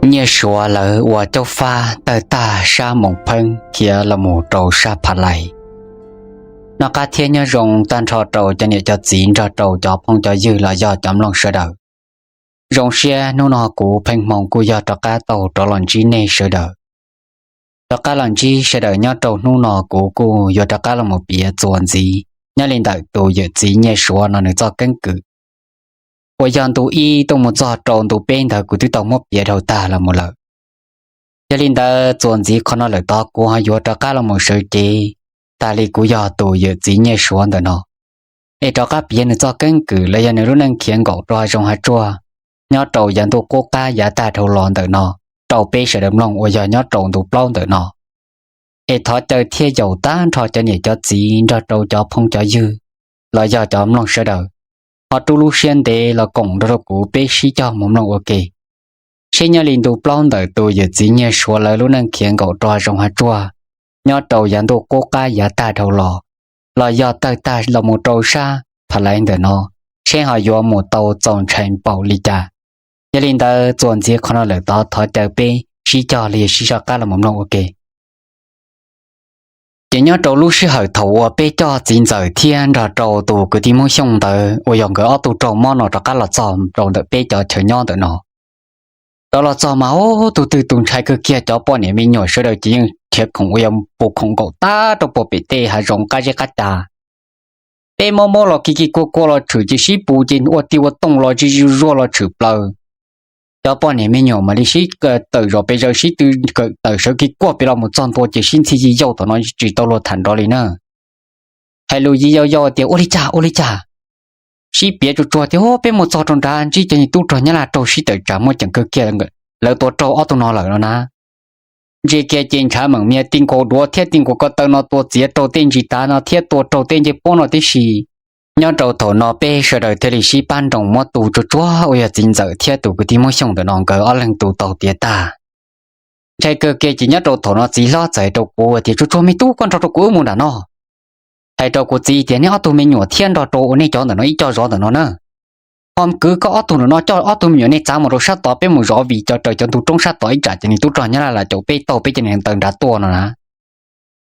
Nyiaj Suav lawv ua caub fab tawg tag sab Moos Pheeb khiav los mus rau sab Pha Lais. Noj qab thiab nyob zoo tag nrho rau cov niam cov txiv nrog rau cov phooj cov ywg los yog cov mloog sawv daws. Zoo siab hnub no kuv Pheej Hmoo kuj yog rov qab tau rov los ntsib nej sawv daws. Rov qab los ntsib sawv daws nyob rau hnub no kuv kuj yuav rov qab los mus piav txuas ntxiv nyob li ntawm tus yawm txiv Nyiaj Suav no nws txoj keeb kwm uas yog ntu ib tuaj mus txog rau ntu peb ntawd kuv twb tau muab piav dhau tag los mus lawm. Yog li ntawd txuas ntxiv qhov no lawm tod kuv ho yuav rov qab los mus sawv cev tas li kuv yog tus yawm txiv Nyiaj Suav ntawm no, es rov qab piav nws txoj keeb kwm los yog nws lub neej khiav nkaum rau hav zoov hav tsuag nyob rau yav ntuj qub qab yav tag dhau los ntawm no rau peb sawv daws mloog uas yog nyob rau ntu plaub ntawm no. Es thov caw thiab yaum tag nrho cov niam cov txiv nrog rau cov phooj cov ywg los yog cov mloog sawv daws ho rub lub siab ntev los koom nrog rau kuv peb sib cog mus mloog ua ke, seb nyob li ntu plaub ntawm tus yawm txiv Nyiaj Suav lawv lub neej khiav nkaum rau hav zoov hav tsuag nyob rau yav ntuj qub qab yav tag dhau los, los yog tawg tag los mus rau sab Pha Lais ntawm no, seb ho yuav mus tau txaus ntshai npaum li cas. Yog li ntawd txuas ntxiv qhov no lawm tod thov caw peb sib cog los yog sib soj qab los mus mloog ua ke. Ces nyob rau lub sij hawm thaum uas peb coj txiv ntxawm thiab nrog rau tus kwv tij Hmoob Xyooj ntawd uas yog nkawd ob tug raug mob no rov qab los txog rau ntawm peb cov chaw nyob ntawm no, rov los txog mas ub tus twg tus ntshai kawg kiag, cov poj niam me nyuam sawv daws ces yeej khiav khoom uas yog puv khoom nkaum tag rau puag pem tej hav zoov qab zeb qab ca. Peb mob mob los kis kis kuag kuag los tshwm ces sib puv ces ua ti ua tooj los zig zig zuag los tshwm plaws. Cov poj niam me nyuam mam li sib tawm zos pes zaws sib tw kawm tawm sawv kis kuag pem los mus txog ntua ces sib ntxhi yig yauj thaum no tsis tau luag tham nrov li na. Hais lus yig yauj yauj tias ua li cas ua li cas, sib piav tsuag tsuag tias peb mus txog rau nrad ntsib cov niag tub rog Nyab Laj raug sib tawm tsam muaj ceem kawg kiag, lawv tua raug ob tug no lawm no na. Ntsia kiag ces ntshav meem mias ti nkaus duav thiab ti nkaus ko taw no tua txiav raug tej ntsis tav no thiab tua raug tej ncej puab no tib si. Nyob rau thaum no peb sawv daws thiaj li sib pab nroos muab tu tsuag tsuag uas yog txiv ntxawm thiab tus kwv tij Hmoob Xyooj ntawm no nkawd ob leeg tu tau tiav tag. Ntshai kawg kiag ces nyob rau thaum no txiv hlob txawm hais rau kuv tias tsuag tsuag me tub, koj nrog rau kuv wb mus nram no. Hais rau kuv txiv tias nej ob tug me nyuam thiab nrog rau uas nej cov ntawm no ib co zov ntawm no na, ho kwv koj ob tug ntawm no coj ob tug me nyuam nej txav mus rau sab tod peb mus zov vim cov raws cov ntug roob sab tod ib tsam cov niag tub rog Nyab Laj lam caum peb taug peb cov niag taw nrad tuaj no na.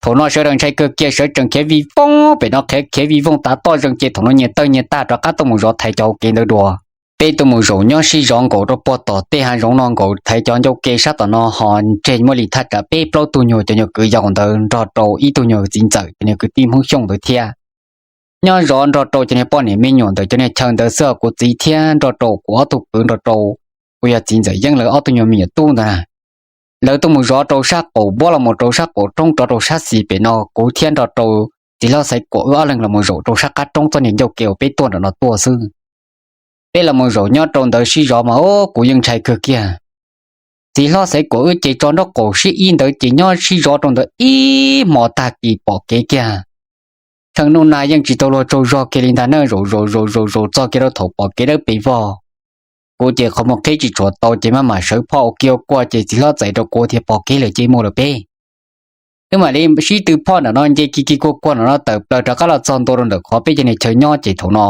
Thaum no sawv daws ntshai kawg kiag sawv tsees khiav vij voog pem no, khiav khiav vij voog tav toj zeeg ces thaum no nyias tawg nyias tag rov qab tuaj mus zov thaiv cov hauv kev ntawd dua. Peb tuaj mus zaum nyob sib zov nkaus rau puag tom tej hav zoov no nkaus thaiv cov ncauj ke sab tom no ho ntseg muaj li thaj tsam peb plaub tug nyuag cov nyuag kwv yau ntawd nrog rau ib tug nyuag txiv ntxawm cov niag kwv tij Hmoob Xyooj ntawd thiab. Nyob zov nrog rau cov niag poj niam me nyuam ntawm cov niag chaw ntawd xwb, kuv txiv thiab nrog rau kuv ob tug kwv nrog rau uas yog txiv ntxawm Yeeb lawv ob tug nyuag me nyuam tub ntawd na. Lawv tuaj mus zov rau sab qaum npuab los mus rau sab qaum roob rov rau sab xis pem no, kuv thiab nrog rau txiv hlob Xaiv Kuam wb ob leeg los mus zaum rau sab qab roob txoj niag ncauj ke uas peb tuaj nram no tuaj xwb. Peb los mus zaum nyob rau ntawd sib zov mas o kuv yeej ntshai kawg kiag. Txiv hlob Xaiv Kuam wb ces tso nraub qaum sib ib ntawd ces nyob sib zov rau ntawd ib hmo tag kis pom kev kiag. Tsheej nub nag yeej tsis tau luag tsaug zog kiag li ntag na, zaum zaum zaum zaum zaum txog kiag rau thaum pom kev dawb pes vog. Kuv ces qhov muag qhib tsis tshua tau ces maj mam sawv phoj ua kiag ua kuag ces txiv hlob txais rau kuv tias pom kev lawm ces mus lawm peb. Wb mam li sib tw phoj nram no nce kis kis kuag kuag nram no tawm plaws rov qab los txog ntua rau ntawm qhov peb cov niag chaw nyob ces thaum no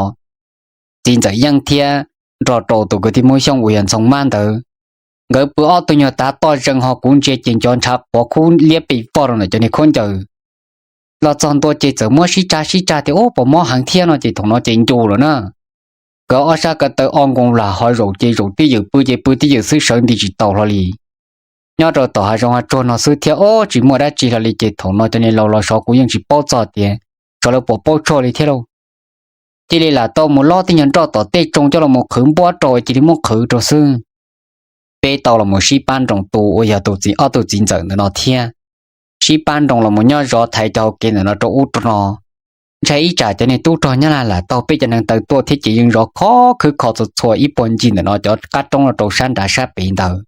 txiv ntxawm Yeeb thiab nrog rau tus kwv tij Hmoob Xyooj uas yog Ntxhoo Mab ntawd, nkawd pw ob tug nyuag tav toj zeeg ho kuv ntsia ces ncov ntshav quav khub liab pes vog rau ntawm cov niag khaub ncaws. Los txog ntua ces txawm muab sib tsa sib tsa tias ub puas mob heev thiab no ces thaum no ces ncu lawm na. Nkawd ob sab ko taw o nkoos lam ho zaum ces zaum twj ywm, pw ces pw twj ywm xwb, sawv nti tsis tau hlo li. Nyob rau tom hav zoov hav tsuag no xwb thiab ob tsis muaj dab tsi hlo li ces thaum no cov niag laus los sov kuv yeej tsis paub txog tias sov lawv puas paub tshuaj li thiab lauj. Cia li lam tau mus lob tej nyuag nroj tom tej tsoo coj los mus qhwv npuab rau, cia li muab qhwv rau xwb. Peb tau los mus sib pab nroos tu uas yog tus txiv ob tug txiv ntxawm ntawm no thiab, sib pab nroos los mus nyob zov thaiv cov hauv kev ntawm no rau ub rau no. Ntshai ib tsam cov niag tub rog Nyab Laj lam taug peb cov neeg taw tuaj thiab ces yeej zov khov khwb kho txhua txhua ib puag ncig ntawm no cov qab roob no rau sab nrad sab pem ntawd.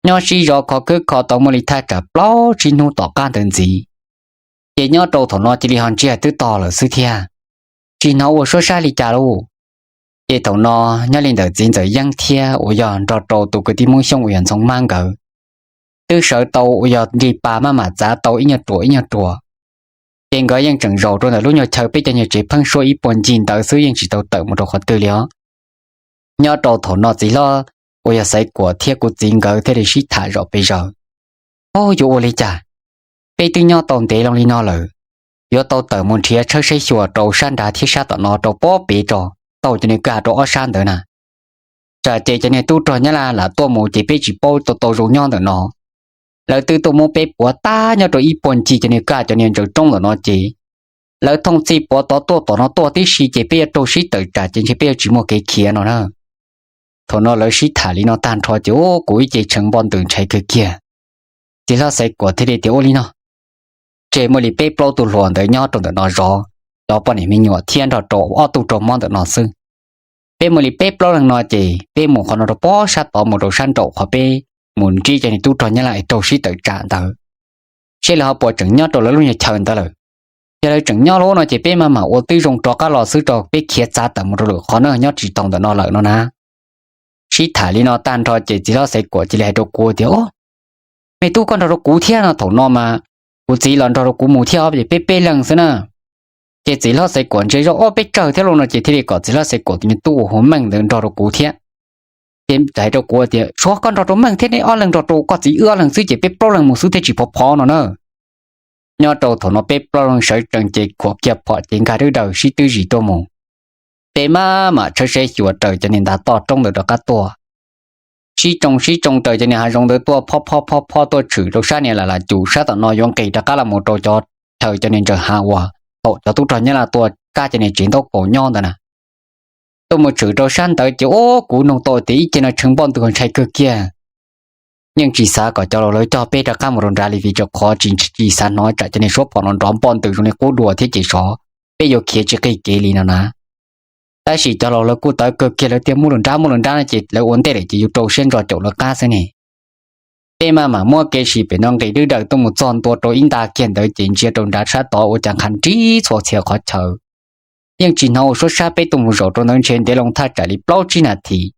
Nyob sib zov khov khwb kho tau muaj li thaj tsam plaub tsib hnub tom qab ntawd ntxiv, ces nyob rau thaum no cia li ho ntsiag twb to lawm xwb thiab, tsis hnov ua suab sab li cas lauj. Ces thaum no nyob li ntawm txiv ntxawm Yeeb thiab uas yog nrog rau tus kwv tij Hmoob Xyooj uas yog Ntxhoo Mab nkawd twb sawv tau uas yog nrig pas maj mam txav tau ib nyuag ruam ib nyuag ruam. Ces nkawd yeej tseem zaum rau ntawm lub nyuag chaw peb cov nyuag tsev pheeb suab ib puag ncig ntawd xwb, yeej tsis tau tawm mus rau qhov twg li os. Nyob rau thaum no txiv hlob uas yog Xaiv Kuam thiab kuv txiv nkawd thiaj li sib tham zom pes zaws. Auj, yuav ua li cas? Peb twb nyob tau ntev loo li no lawm, yuav tau tawm mus nrhiav tshawb saib xyuas rau sab nrad thiab sab tom no rau pob pem tso, taug cov niag kaj rau ob sab ntawd na. Tsam ces cov niag tub rog Nyab Laj lam tuaj mus ces peb tsis paub tau tau zoo nyob ntawm no. Lawv twb tuaj muab peb puav tag nyob rau ib puag ncig cov niag kaj cov niag ntsaws roob ntawm no ces lawv thooj txhij puav tod tuaj tom no tuaj tib si ces peb yuav raug sib tawm tsam ces ntshe peb yuav tsis muaj kev khiav no na. Thaum no lawv sib tham li no tag nrho ces ub, kuv ib ce tshee npoj ntws ntshai kawg kiag. Txiv hlob Xaiv Kuam thiaj li tias ua li no, tseg muaj li peb plaub tug hluas ntawd nyob rau ntawm no zov, cov poj niam me nyuam thiab nrog rau ob tug raug mob ntawm no xwb. Peb muaj li peb plaub leeg no ces peb mus qhov no rau pob sab tod mus rau sab nraum qhov peb mus ntsib cov niag tub rog Nyab Laj es raug sib tawm tsam ntawd, seb lawv ho puas tseem nyob rau lawv lub nyuag chaw ntawd lawm. Yog lawv tseem nyob lawm no ces peb maj mam ua tib zoo rov qab los xwb rau peb khiav txav tawm mus rau lwm qhov na, nyob tsis tau ntawm no lawm no na. Sib tham li no tag nrho ces txiv hlob Xaiv Kuam cia li hais rau kuv tias, Au, me tub, koj nrog rau kuv thiab no. Thaum no mas kuv txiv los nrog rau kuv mus thiab os, ces peb peb leeg xwb na. Ces txiv hlob Xaiv Kuam ntsia zoj, Au, peb tsawg thiab lauj no ces thiaj li kom txiv hlob Xaiv Kuam tus me tub uas hu Meej ntawd nrog rau kuv thiab. Ces hais rau kuv tias, Suav, koj nrog rau Meej thiab ne, ob leeg nrog rau koj txiv wb ob leeg xwb ces peb plaub leeg mus xwb thiaj tsis phov phov no na. Nyob rau thaum no peb plaub leeg sawv tsees ces khuam kiag phom ces nkag dawb daws sib twb zis tuaj mus. Peb maj mam tshawb saib xyuas raws cov niag ntav toj roob ntawd rov qab tuaj. Sib tsoo sib tsoo raws cov niag hav zoov ntawd tuaj, phob phob phob phob tuaj tshwm rau sab niag lam lam cum sab tom no yuav nqis rov qab los mus rau cov chaw cov niag ntsaws hav uas thaum cov tub rog Nyab Laj tuaj kab cov niag tsev ntaub kaus nyob ntawd na. Tuaj mus tshwm rau sab ntawd ces ub, kuv nug tau tias ib ce no tshee npoj ntws ntshai kawg kiag. Yeej tsis xav kom cov laus lawv coj peb rov qab mus rau nrad li vim rau qhov tsis tsis xav hnov tsam cov niag suab phom no nrov npoj ntws zoo li qub dua thiab ces sov peb yuav khiav tsis qig kev li no na. Tab sis cov laus lawv kuj tawv kawg kiag, lawv tias, Mus lawm nrad, mus lawm nrad no ces lawv ua ntej lawm ces yus rau siab ntso caum lawv qab xwb ne. Peb maj mam muab kev sim pem no nqis dwb daws tuaj mus txog ntua rau ib nta kiag ntawd ces ntsia rau nrad sab tod ua cas nqha nrig txhua txhia qhov chaw. Yeej tsis hnov ua suab sab, peb tuaj mus zaum rau ntawd ntshe ntev loo thaj tsam li plaub tsib nas this.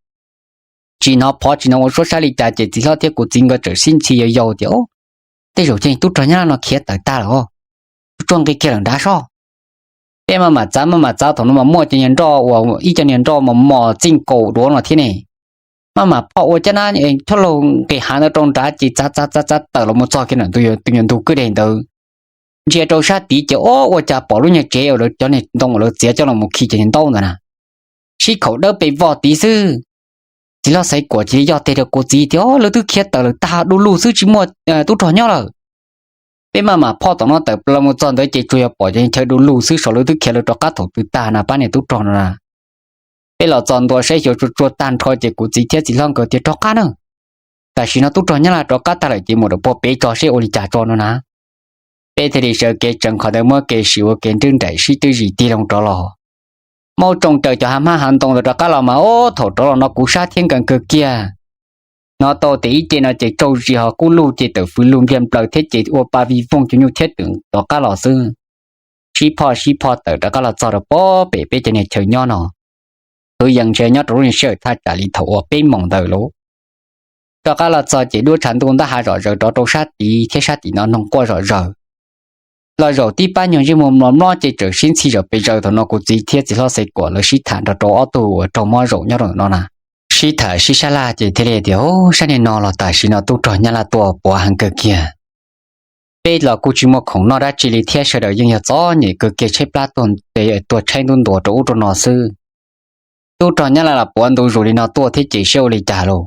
Tsis hnov phov tsis hnov ua suab sab li cas ces txiv hlob thiab kuv txiv nkawd txawm sib ntxhi yau yau tias, Ub, tej zaum ces tub rog Nyab Laj no khiav tawm tag lawm os, tsuag tsuag nqis kiag lawm nrad sob. Peb maj mam txav maj mam txav, thaum no mas muaj cov niag nroj uas ib co niag nroj mos mos txij nkaus duav no thiab ne. Maj mam phoj ua caj nab es chob laug nqis hav ntawd rau nrad ces txav txav txav txav tawm los mus txog kiag ntawm tus nyuag ntug kwj deg ntawd. Ntsia rau sab tid ces ub, ua cas pom lub nyuag tsev uas lawv cov niag ntoo uas lawv txiav coj los mus khi cov niag ntaub ntawd na, sib khaum dawb pes vog tid xwb. Txiv hlob Xaiv Kuam cia li yoj tes rau kuv txiv tias, Lawv twb khiav tawm lawm tag, du lug xwb tsis muaj tub rog nyob lawm. Peb maj mam phoj tom no tawm plaws mus txog ntawd ces tsuas yog pom cov chaw du lug xwb, sav lawv twb khiav lawv rov qab thaum twg tag na pab niag tub rog no na. Peb los txog ntua saib xyuas tsuag tsuag tag nrho ces kuv txiv thiab txiv hlob nkawd tias, Rov qab na, tam sim no tub rog Nyab Laj rov qab tag lawm ces mus rau puag pem tso seb ua li cas tso no na. Peb thiaj li sawv kev tsees qhov ntawd muab kev sim ua kev nrwb nraim sib twb zis tig loo rov los. Muab tsoo raws cov hav hmab hav ntoo ntawd rov qab los mas ub, thaum rov los no kuv sab thiab nkees kawg kiag. Hnov tau tias ib ce no ces tsaug zis ho kub lug ces tawm fws lug npliag nplaws thiab ces ua pa vij voog cov nyuj thiab twm rov qab los xwb. Sib phoj sib phoj tawm rov qab los txog rau puag pem peb cov niag chaw nyob no. Kwv yees ntshe nyob rau lub niag sij hawm thaj tsam li thaum uas peb moos ntawd lauj. Rov qab los txog ces duab tshav ntuj ntab hav zom zaws rov rau sab tid thiab sab tim no noog quaj zom zaws. Los zaum tib pab nyuag ntsej muag mlos mlob ces txawm sib ntxhi zom pes zaws, thaum no kuv txiv thiab txiv hlob Xaiv Kuam lawv sib tham nrog rau ob tug uas raug mob zaum nyob rau ntawm no na. Sib tham sib sab laj ces thiaj li tias, Ub, sab niag no los tam sim no tub rog Nyab Laj tuaj puav heev kawg kiag. Peb los kuj tsis muaj khoom noj dab tsi li thiab sawv daws yeej yog txom nyem kawg kiag, tshaib plab tuag tshaib ntub ntuas rau ub rau no xwb. Tub rog Nyab Laj los puav ntu zus li no tuaj thiab ces seb ua li cas lauj.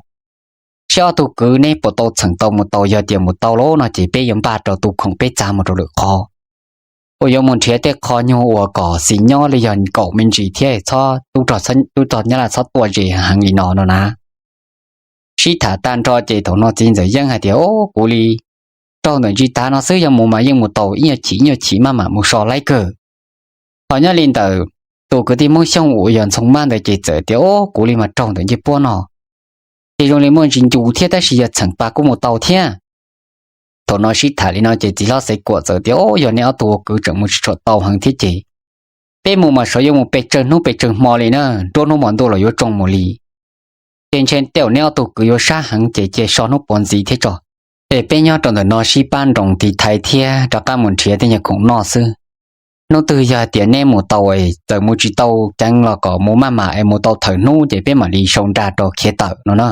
Seb ob tug kwv neb puas tau txheem tau mus tau, yog tias mus tau lawm no ces peb yuav npaj rau tus khoom peb txav mus rau lwm qhov, uas yuav mus nrhiav tej qho nyuag uas kom xis nyob li yog kaum me ntsis thiab txhob, tub rog Nyab Laj txhob tuaj ze heev li no no na. Sib tham tag nrho ces thaum no txiv ntxawm yeeb hais tias, Ub, kuv li raug ntawm ntsis tav no xwb, yog mus mas yeej mus tau, ib nyuag chim ib nyuag chim maj mam mus so laib kawg. Ho nyob li ntawm tus kwv tij Hmoob Xyooj uas yog Ntxhoo Mab ntawd ces txawm tias, Ub, kuv li mas raug ntawm ncej puab no, ces zoo li muaj ntsis ncu thiab tab sis yog txheem pa kuj mus tau thiab. Thaum no sib tham li no ces txiv hlob Xaiv Kuam txawm tias, Ub, yog nej ob tug ua kwv tseem mus tsis tshua tau heev thiab ces peb mus mas sav yuav mus pes tsawg hnub pes tsawg hmo li na, nruab hnub hmo ntuj los yuav tsoo mus li. Ces ntshe tej zaum nej ob tug kwv yuav sab heev ces cia so hnub puav ntxiv thiab tso. Ces peb nyob rau ntawm no sib pab nroos tiv thaiv thiab rov qab mus nrhiav tej nyuag khoom noj xwb. Hnub twg yog hais tias neb mus tau es txawm mus tsis tau ceev los kom mus maj mam es mus tau thawm hnub ces peb mam li sau nra rau khiav tawm no na.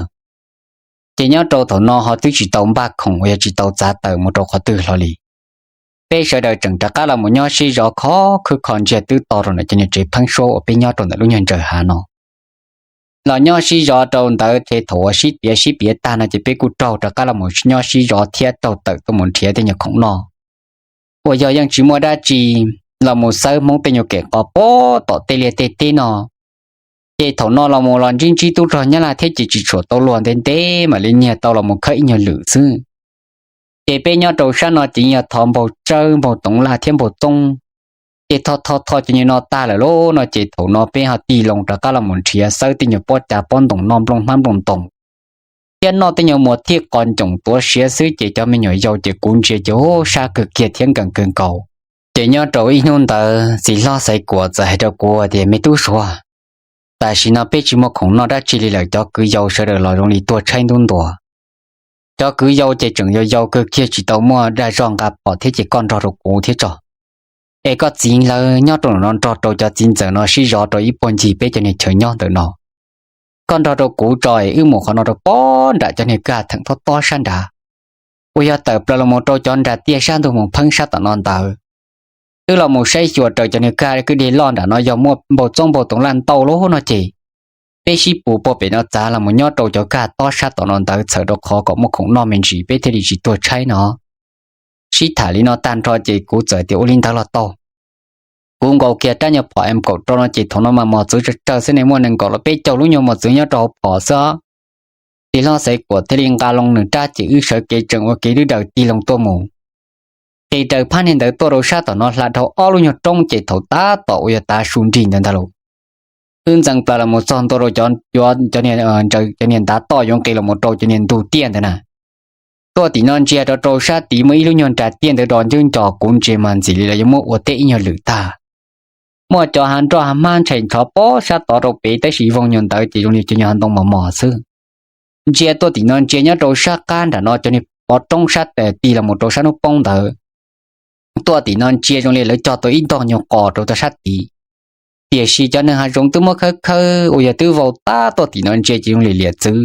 Ces nyob rau thaum no ho twb tsis tau npaj khoom uas yog tsis tau txav tawm mus rau qhov twg hlo li. Peb sawv daws tseem rov qab los mus nyob sib zov khov khwb kho ntsiag twb to rau ntawm cov niag tsev pheeb suab uas peb nyob rau ntawm lub nyuag ntsaws hav no. Los nyob sib zov rau ntawd ces thaum uas sib piav sib piav tag no ces peb kuj raug rov qab los mus nyob sib zov thiab raug tawm tuaj mus nrhiav tej nyuag khoom noj uas yog yeej tsis muaj dab tsi los mus xawb Hmoob tej nyuag kem qos pem tom tej liaj tej teb no. Ces thaum no los mus los ntsib ntsib tub rog Nyab Laj thiab ces tsis tshua tau luag ntev ntev mam li nyiag tau los mus khawb ib nyuag lwm xwb. Ces peb nyob rau sab no ces yog thov npaug tsawb npaug toov laj thiab npaug txoob. Ces thov thov thov cov nyuag no tag lawm lauj no ces thaum no peb ho tig loo rov qab los mus nrhiav xawb tej nyuag pob cav pob ntoos noj nplooj hmab nplooj ntoos thiab noj tej nyuag muas thij qos ncoom tuav siav xwb ces cov me nyuam yaus ces kuv ntsia ces sab kawg kiag thiab nkees kawg nkaus. Ces nyob rau ib hnub ntawd txiv hlob Xaiv Kuam txawm hais rau kuv tias, Me tub Suav, tam sim no peb tsis muaj khoom noj dab tsi li lawm, cov kwv yau sawv daws los zoo li tuag tshaib ntub ntua. Cov kwv yau ces tseem yau yau kawg kiag tsis tau muaj dag zog nqa phom thiab ces koj nrog rau kuv thiab tso. Es koj txiv lawv nyob rau no nrog rau cov txiv ntxawm no sib zov rau ib puag ncig peb cov niag chaw nyob ntawm no. Koj nrog rau kuv tso es wb mus qhov no rau pob nram cov niag kaj theem tob tob sab nrad uas yog tawm plaws los mus rau cov nras tiaj sab ntug mus pheeb sab tom no ntawd. Wb los mus saib xyuas raws cov niag kaj kwj deg loj nram no yog muaj npaug txoob npaug toov laj ntau lawm no ces peb sib pus puag pem no txav los mus nyob rau cov kaj tob sab tom no ntawd txhawm rau qhov kom muaj khoom noj me ntsis peb thiaj li tsis tuag tshaib no. Sib tham li no tag nrho ces kuv txawm tias, Ua li ntawd los tau. Kuv nkaus kiag rab nyuag phom M kaum rau no ces thaum no mas mos txwv tsawg tsawg xwb ne, muaj nees nkaum los peb caug lub nyuag mos txwv nyob rau hauv phom xwb. Txiv hlob Xaiv Kuam thiaj li nqa loo nws rab ces wb sawv kev tseem ua kev dwb daws tig loo tuaj mus. Qis raws phab niag ntawd tuaj rau sab tom no hla dhau ob lub nyuag roob ces thaum tab tom uas yog tav su nrig ntawd ntag lauj, wb ntxeev plaws los mus txog ntua rau cov, cov niag ntav toj yuav nqis los mus rau cov niag ntug tiaj ntawd na. Tuaj tim no ntsia rau rau sab tid muaj ib lub nyuag nras tiaj ntawd do ncwb nco, kuv ntsia mas ntxim li lawv yuav muab ua teb ib nyuag lwm tag. Muaj cov hav nroj hav hmab ntshai ntshov pob sab tod rau pem tab sis voog nyuag ntawd ces zoo li cov nyuag hav ntoo mos mos xwb. Ntsia tuaj tim no ntsia nyob rau sab qab nram no cov niag pov roob sab tig los mus rau sab hnub poob ntawd. Tuaj tim no ntsia zoo li lawv cog tau ib ntog nyuag qos rau tom sab tid. Tiam sis cov neeg hav zoov twb muab khawb khawb uas yog twb vau tab tuaj tim no ntsia ces zoo li liam txwv,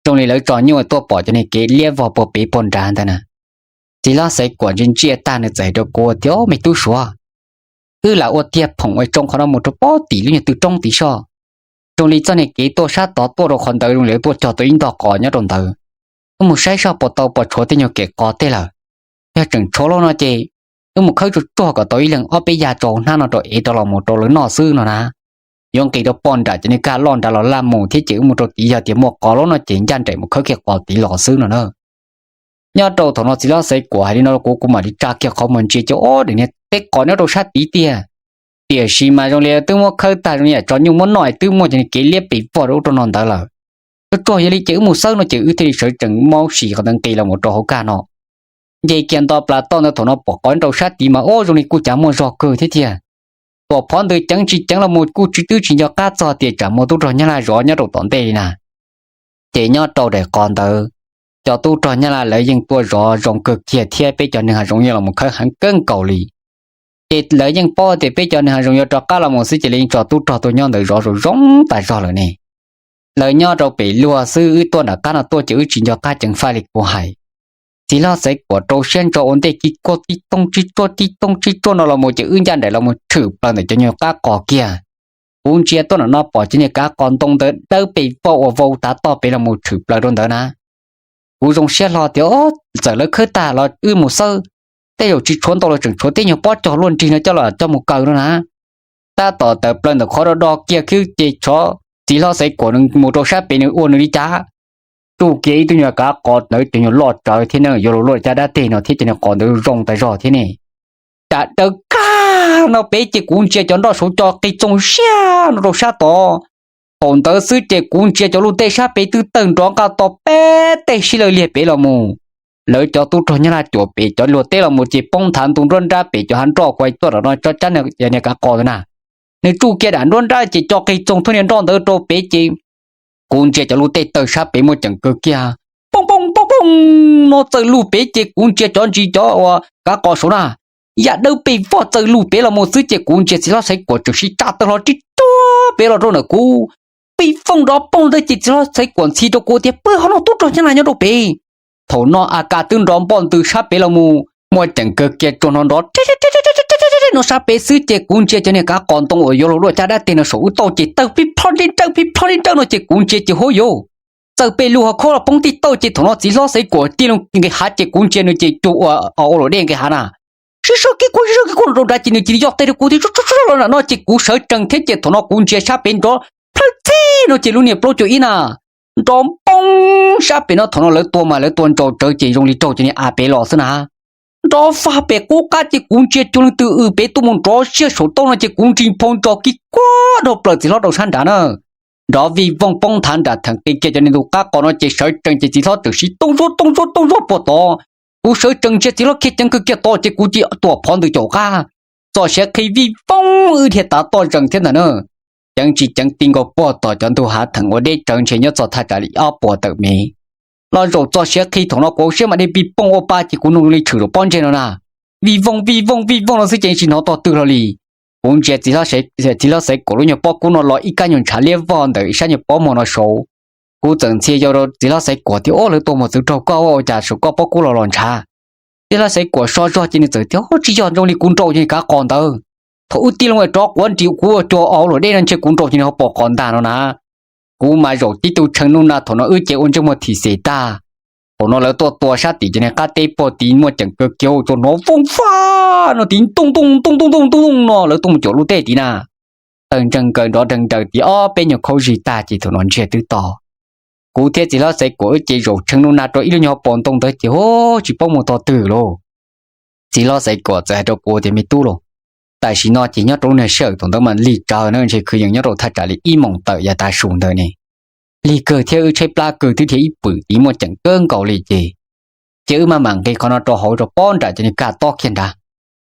zoo li lawv tso nyuj tuaj pom cov niag kev liab vog puag pem puag nrad ntag na. Txiv hlob Xaiv Kuam ntsia ntsia tag nws txawm hais rau kuv tias, Me tub Suav, wb lam ua tiag phoom ua tsoo qhov no mus rau pob tim lub nyuag tw roob tid soj. Zoo li txoj niag kev tuaj sab tod tuaj rau qhov ntawd zoo li lawv tuaj cog tau ib ntog qos nyob rau ntawd. Wb mus saib soj puas tau puas tshuav tej nyuag kem qos tej lawm. Yog tseem tshuav lawm no ces wb mus khawb tsuag tsuag kom tau ib leeg ob peb yag tso hauv hnab no rau ev rau los mus rau lawv noj xwb no na. Yuav nqis rau poj nram cov niag kaj loj nrad los laj mus thiab ces wb mus rau tid yog tias muaj qos lawm no ces ncaj nraim mus khawb kiag qos tid los xwb no na. Nyob rau thaum no txiv hlob Xaiv Kuam hais li no rau kuv, kuv mam li tsa kiag qhov muag ntsia ces ob daim niag teb qos nyob rau sab tid tiag. Tiam sis mas zoo li twb muab khawb tag zoo li yam tso nyuj muab noj es twb muaj cov niag kev liab pes vog rau ub rau no ntawd lawm. Tsuag tsuag yog li ces wb mus xawb no ces wb thiaj li sawv tsees maub sim qhov ntawd nqis los mus rau hauv kaj no. Nce kiag nto plas toj ntawd thaum no pom qos nyob rau sab tid mas ob zoo li kuj cav muaj zog kawg thiab tiag. Tuam phov ntawd ceev tsis ceev los mus kuj tsis twb tsis nco qab txog tias tsam muaj tub rog Nyab Laj zov nyob rau tom ntej li na. Ces nyob rau daim qos ntawd, cov tub rog Nyab Laj lawv yeej tuaj zov zoo kawg kiag thiab peb cov neeg hav zoov yeej los mus khawb heev kawg nkaus li. Ces lawv yeej paub tias peb cov neeg hav zoov yuav rov qab los mus xwb ces lawv yeej tso tub rog tuaj nyob ntawd zov zoo zoo tas zog lawm ne. Lawv nyob rau pem luag xwb, wb tuaj nram qab no tuaj ces wb tsis nco qab ceev faj li kuv hais. Txiv hlob Xaiv Kuam rau siab ntso ua ntej kiv kuag tib tooj tsib tsuaj tib tooj tsib tsuaj no los mus ces wb ncaj nraim los mus tshwm plaws ntawm cov nyuag qab qos kiag. Kuv ntsia tuaj nram no pom cov niag kav qos ntoo ntawd dawb pes voj uas vau tav toj pem los mus tshwm plaws rau ntawd na. Kuv zoo siab hlo tias txawm lawv khawb tag los wb mus xawb, tej zaum tsis tshuav ntau los tseem tshuav tej nyuag pob cog luaj nrig no coj los coj mus kaw no na. Tab tom tawm plaws ntawm qhov do do kiag khwb ces txiv hlob Xaiv Kuam nws mus rau sab pem nws ua nws li cas, tsuj kiag ib tug nyuag kav qos ntawd cov nyuag loj tsawv thiab ne, yuav luag luaj caj dab teg no thiab cov niag qos ntawd zoo tas zog thiab ne. Ram daws kag no pem ces kuv ntsia cov nroj saud co qig txoog ziab no rau sab tod. Thaum ntawd xwb ces kuv ntsia cov luj tej sab pem twb tawg nrov nqaj to peb teg sib law liag pem los mus. Lawv cov tub rog Nyab Laj cuam pem cov luag teb los mus ces poob nthav ntu nruab nrab pem cov hav nroj kuv hais tuaj ram no tsob cab niag kav qos ntawd na. Nws tsuj kiag dam nruab nrab ces co qig txoog thuab niag nroj ntawd rau pem ces kuv ntsia cov luj tej tawg sab pem muaj ceem kawg kiag, poob poob poob poob no txawj luj pem ces kuv ntsia cov ntsis cov uas kav qos saud na, yam dawb pes voj txawj luj pem los mus xwb ces kuv ntsia txiv hlob Xaiv Kuam tseem sib tsa taw hlo tsib tsuag pem los rau ntawm kuv. pij fooj nrov poog ntawd ces txiv hlob Xaiv Kuam ntxhi rau kuv tias pw ho no tub rog Nyab Laj nyob rau pem. Thaum no A Kas twb nrov npoj ntws sab pem los mus, muaj ceem kawg kiag tsuas hnov nrov no sab pem xwb ces kuv ntsia cov niag kav qos ntoo uas yuav luag dua caj dab teg no saum wb tauj ces tawg pib plhob li nrawj pib plhob li nrawj no ces kuv ntsia ces huab yuav txawj pej lug ho khaub los poob tij tauj ces thaum no txiv hlob Xaiv Kuam tig loo nqis hav ces kuv ntsia nws ces cuag ua ua luam dej nqis hav na. Sib sau kiv kuag sib sau kiv kuag rau nrad ces nws cia li yoj teg rau kuv tias tsuj tsuj tsuj los nram no ces kuv sawv tsees thiab ces thaum no kuv ntsia sab pem nrov plhawj txhij no ces lub niag plaub caug ib na nrov npoob sab pem no thaum no lawv tua mas lawv tua ntsaus tsawv ces zoo li raug cov niag A pem los xwb na. Nrov faj pem qub qab ces kuv ntsia cuag leej twg w pem tuaj mus nrov siab saum tauj no ces kuv ntsis nphau ntsos kiv kuag dhau plaws txiv hlob rau sab nrad na. Nrov vij vooj poob nthav nram theem qis kiag cov niag ntug qab qos no ces sawv tsees ces txiv hlob txawm siv tooj zuab tooj zuab tooj zuab puag tod. Kuv sawv tsees ntsia txiv hlob khiav ceev kawg kiag tod ces kuv cia li tuam phov ntws caum qab. Txoj siav qhi vij vooj wb dhia tav toj zees thiab ntag na. Ceev tsis ceev ti nkaus puag tom cov ntug hav theem ua deb tsawv ntshe nyob txog thaj tsam li ob puas tawm mev. Los zaum txoj siav qhi thaum no kuv hauv siab mas dej pij pooj ua pa ces kuv noog li tshwm zaum pob ntseg no na. Vij vooj vij vooj vij vooj no xwb ces tsis hnov tog twg hlo li. Kuv ntsia txiv hlob Xaiv Kuam lub nyuag pob kub no los ib kab nyuag ntshav liab vog ntawm sab nyuag pob muag no saud. Kuv txawm ntxhi yau rau txiv hlob Xaiv Kuam tias ua lawv tua mus txwv raug koj ua cas saum koj pob kub los los ntshav. Txiv hlob Xaiv Kuam so zog ces nws txawm tias tsis yog zoo li kuv nrau cov niag kav qos ntawd. Thaum wb tig loo rov quav nris kuv ua cuag ua luam dej no ntshe kuv nrau cov niag hauv paus qos ntag no na. Kuv mas zaum tib tug tshee nuj na thaum no wb ces ua ntsej muag thim xem tag. Thaum no lawv tuaj tua sab tim cov niag qab teb puag tid muaj ceem kawg kiag tsuas hnov vooj faj no tiv ntooj ntooj ntooj ntooj ntooj ntooj no lawv tuaj mus cuam lub teb tid na. Tawg ntseeg nkaws nrov nreeg nraws tid ob peb nyuag khaub zig tag ces thaum no ntsiag twb to. Kuv thiab txiv hlob Xaiv Kuam wb ces zaum tshee nuj na rau ib lub nyuag hauv paus ntoo ntawd ces hu tsis paub mus tog twg lauj. Txiv hlob Xaiv Kuam txawm hais rau kuv tias me tub lauj, tam sim no ces nyob rau lub niag sij hawm thaum ntawd mas lig tsawv na ntshe kwv yees nyob rau thaj tsam li ib moos tawm yav tav su ntawd ne. Lig kawg thiab wb tshaib plab kawg twb dhia ib pwm tid muaj ceem kawg nkaus li ces, ces wb maj mam nqis qhov no rau hauv rau pob nram cov niag kaj tob kiag nrad.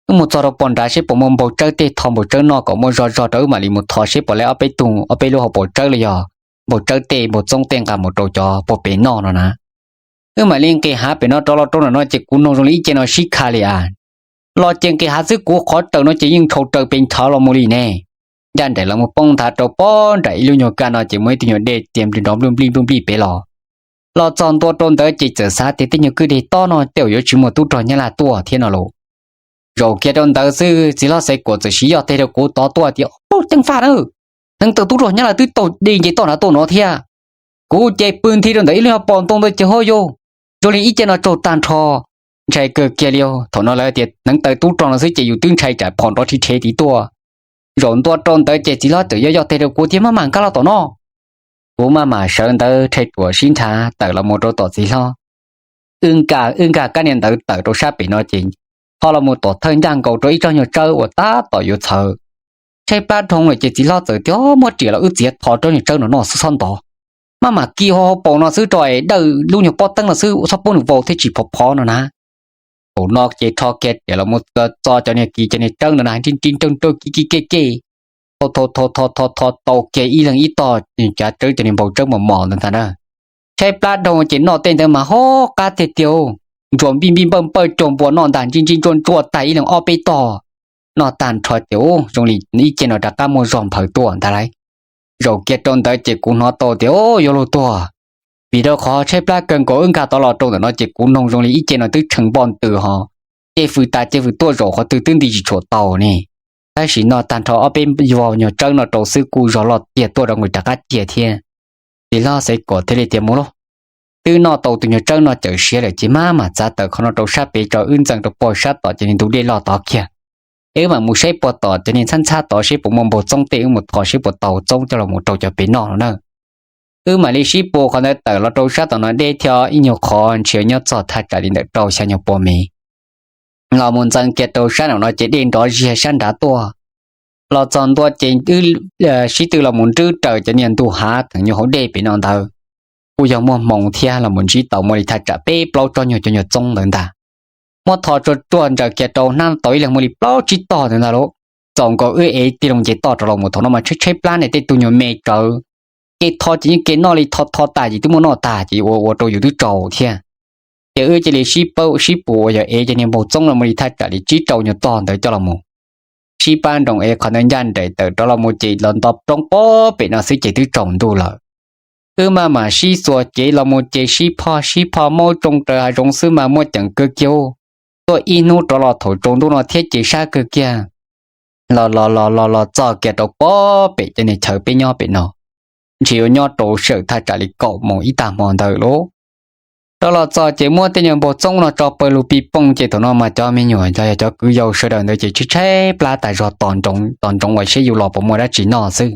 Wb mus txog rau pem nrad seb puas muaj npau tsawb tej tho npau tsawb noj kom muaj zog zog rau wb mam li mus thov seb puas lawv ob peb tug ob peb lub hauv paus tsawb los yog npau tsawb tej npau txoob tej nqa mus rau cov puag pem noj no na. Wb mam li nqis hav pem no rov los rau nram no ces kuv noog zoo li ib ce no sib kha li as. Los ces nqis hav xwb kuv qhov raws no ces yeej ntshaus raws pes ntshav los mus li ne. Ncaj nraim los mus poob nthav rau pob nram ib lub nyuag kaj no ces muaj ib tug nyuag dej tias nplij nrov nplij nplij nplij nplij pem los. Los txog ntua rau ntawd ces txawm xav tias tej nyuag kwj deg tob no tej zaum yuav tsis muaj tub rog Nyab Laj tuaj thiab no los. Zaum kiag rau ntawd xwb txiv hlob Xaiv Kuam txawm siv yoj teg rau kuv tod tuaj tias ub ceev faj na, hneev taw tub rog Nyab Laj twb taug dej nce toj nrad tuaj no thiab. Kuv ces pw nthi rau ntawm ib lub hauv paus ntoo ntawd ces ho yau, zoo li ib ce no tsaug tag nrho. Ntshai kawg kiag li, thaum no lawv tias hneev taw tub rog no xwb ces yus twb ntshai tsam phom nrov rhi rhe tid tuaj. Zaum ntua rau ntawd ces txiv hlob txawm yoj yoj teg rau kuv tias maj mam nkag los tom no. Kuv maj mam sawv ntawd rhais ruam sib nrhav tawm los mus rau tom txiv hlob. Wb nkag wb nkag kab niag ntawd tawm rau sab pem no ces ho los mus tom thawj ncaj nkaus rau ib tsob nyuag tsawb uas tab tom yuav txhawv. Tshaib plab dhau lawm ces txiv hlob txawm tias muab riam los wb txiav tho tsob nyuag tsawb no noj xwb txhob ntov. Maj mam kis hauv paus no xwb rau es dawj lub nyuag pob teeb no xwb txhob pub nws vau thiab tsis phov phov no na. Thaum no ces rho kiag riam los mus txo cov niag kis cov niag tsawb no na nrib nrib nrauj nrauj kib kib kej kej. Tho tho tho tho tho tau kiag ib leeg ib tog cav tsawb cov niag npau tsawb mos mos ntawd ntag na. Tshaib plab dhau ces noj tej ntawd mas ho qab tiag tiag, ntsuas npij npij npawj npawj cuag npua noj ntag ntsij ntsij ntsuaj ntsuaj tag ib leeg ob peb tog. Noj tag nrho ces ub zoo li ib ce no rov qab muaj zog nphaws tuaj ntag lauj. Zaum kiag rau ntawd ces kuv hnov tau tias yuav luag tuag, vim rau qhov tshaib plab kawg nkaus wb nkag tod los rau ntawm no ces kuv noog zoo li ib ce no twb tshee npoj ntws ho. Cej fwm tas cej fwm tuaj zaum qhov twg twb nti tsis tshuam tau ne. Tab sis noj tag nrho ob peb vau nyuag tsawb no rau xwb kuj zog loj tiag tuaj rau nqis rov qab ciag thiab. Txiv hlob Xaiv Kuam thiaj li tias mus lauj, twb noj tau tus nyuag tsawb no cawm siav lawm ces maj mam txav tawm qhov no rau sab pem tso wb ntxees rau puag sab tom cov niag ntug dej loj tod kiag. Es wb mam mus saib puag tom cov niag ntxhab ntxhab tod seb puas muaj npau txoob tej wb mus thov seb puas tau txoob coj los mus rau cov pem noj no na. Wb mam li sib puag qhov ntawd tawm los rau sab tom no deb thiab ib nyuag qhov ntshe nyob txog thaj tsam li ntawm rau xya nyuag pua mev. Los mus ntxees kiag rau sab nraum no ces dej nrov ziag sab nrad tuaj. Los txog ntua ces wb sib tw los mus nrwb raws cov niag ntug hav theem nyuag hauv dej pem no ntawd. Kuj yog muaj hmoo thiab los mus ntsib tau muaj li thaj tsam peb plaub tsob nyuag cov nyuag txoob ntawd ntag. Muab tho tsuag tsuag ntsaws kiag rau hnab tau ib leeg muaj li plaub tsib tog ntawd ntag lauj. Txaus nkaus wb ev tig loo nce toj rov los mus thaum no mas tshaib tshaib plab ne tej tug nyuag me tsawv. Kev tho ces yeej kev noj li tho tho tas ces twb muaj noj tag ces ua ua rau yus twb tsaus thiab. Ces wb cia li sib paub sib puag uas yog ev cov niag npau txoob no muaj li thaj tsam li tsib rau nyuag tog ntawd coj los mus. sib pab nroos es qhov ntawd ncaj nraim tawm rov los mus ces los nto roob pob pem no xwb ces twb tsaus ntuj lawm. Wb maj mam sib xuas cev los mus ces sib phoj sib phoj maub tsoo raws hav zoov xwb mas muaj ceem kawg kiag. Tuaj ib hnub rov los thaum tsaus ntuj no thiab ces sab kawg kiag. Los los los los los txog kiag rau pob pem cov niag chaw peb nyob pem no, ntshe yuav nyob rau sij hawm thaj tsam li kaum moos ib tag hmo ntawd lauj. Rov los txog ces muab tej nyuag npau txoob no tso pawg lug pis pooj ces thaum no mas cov me nyuam los yog cov kwv yau sawv daws ntawd ces tshaib tshaib plab tas zog tos ntsoov tos ntsoov uas seb yus los puas muaj dab tsi noj xwb.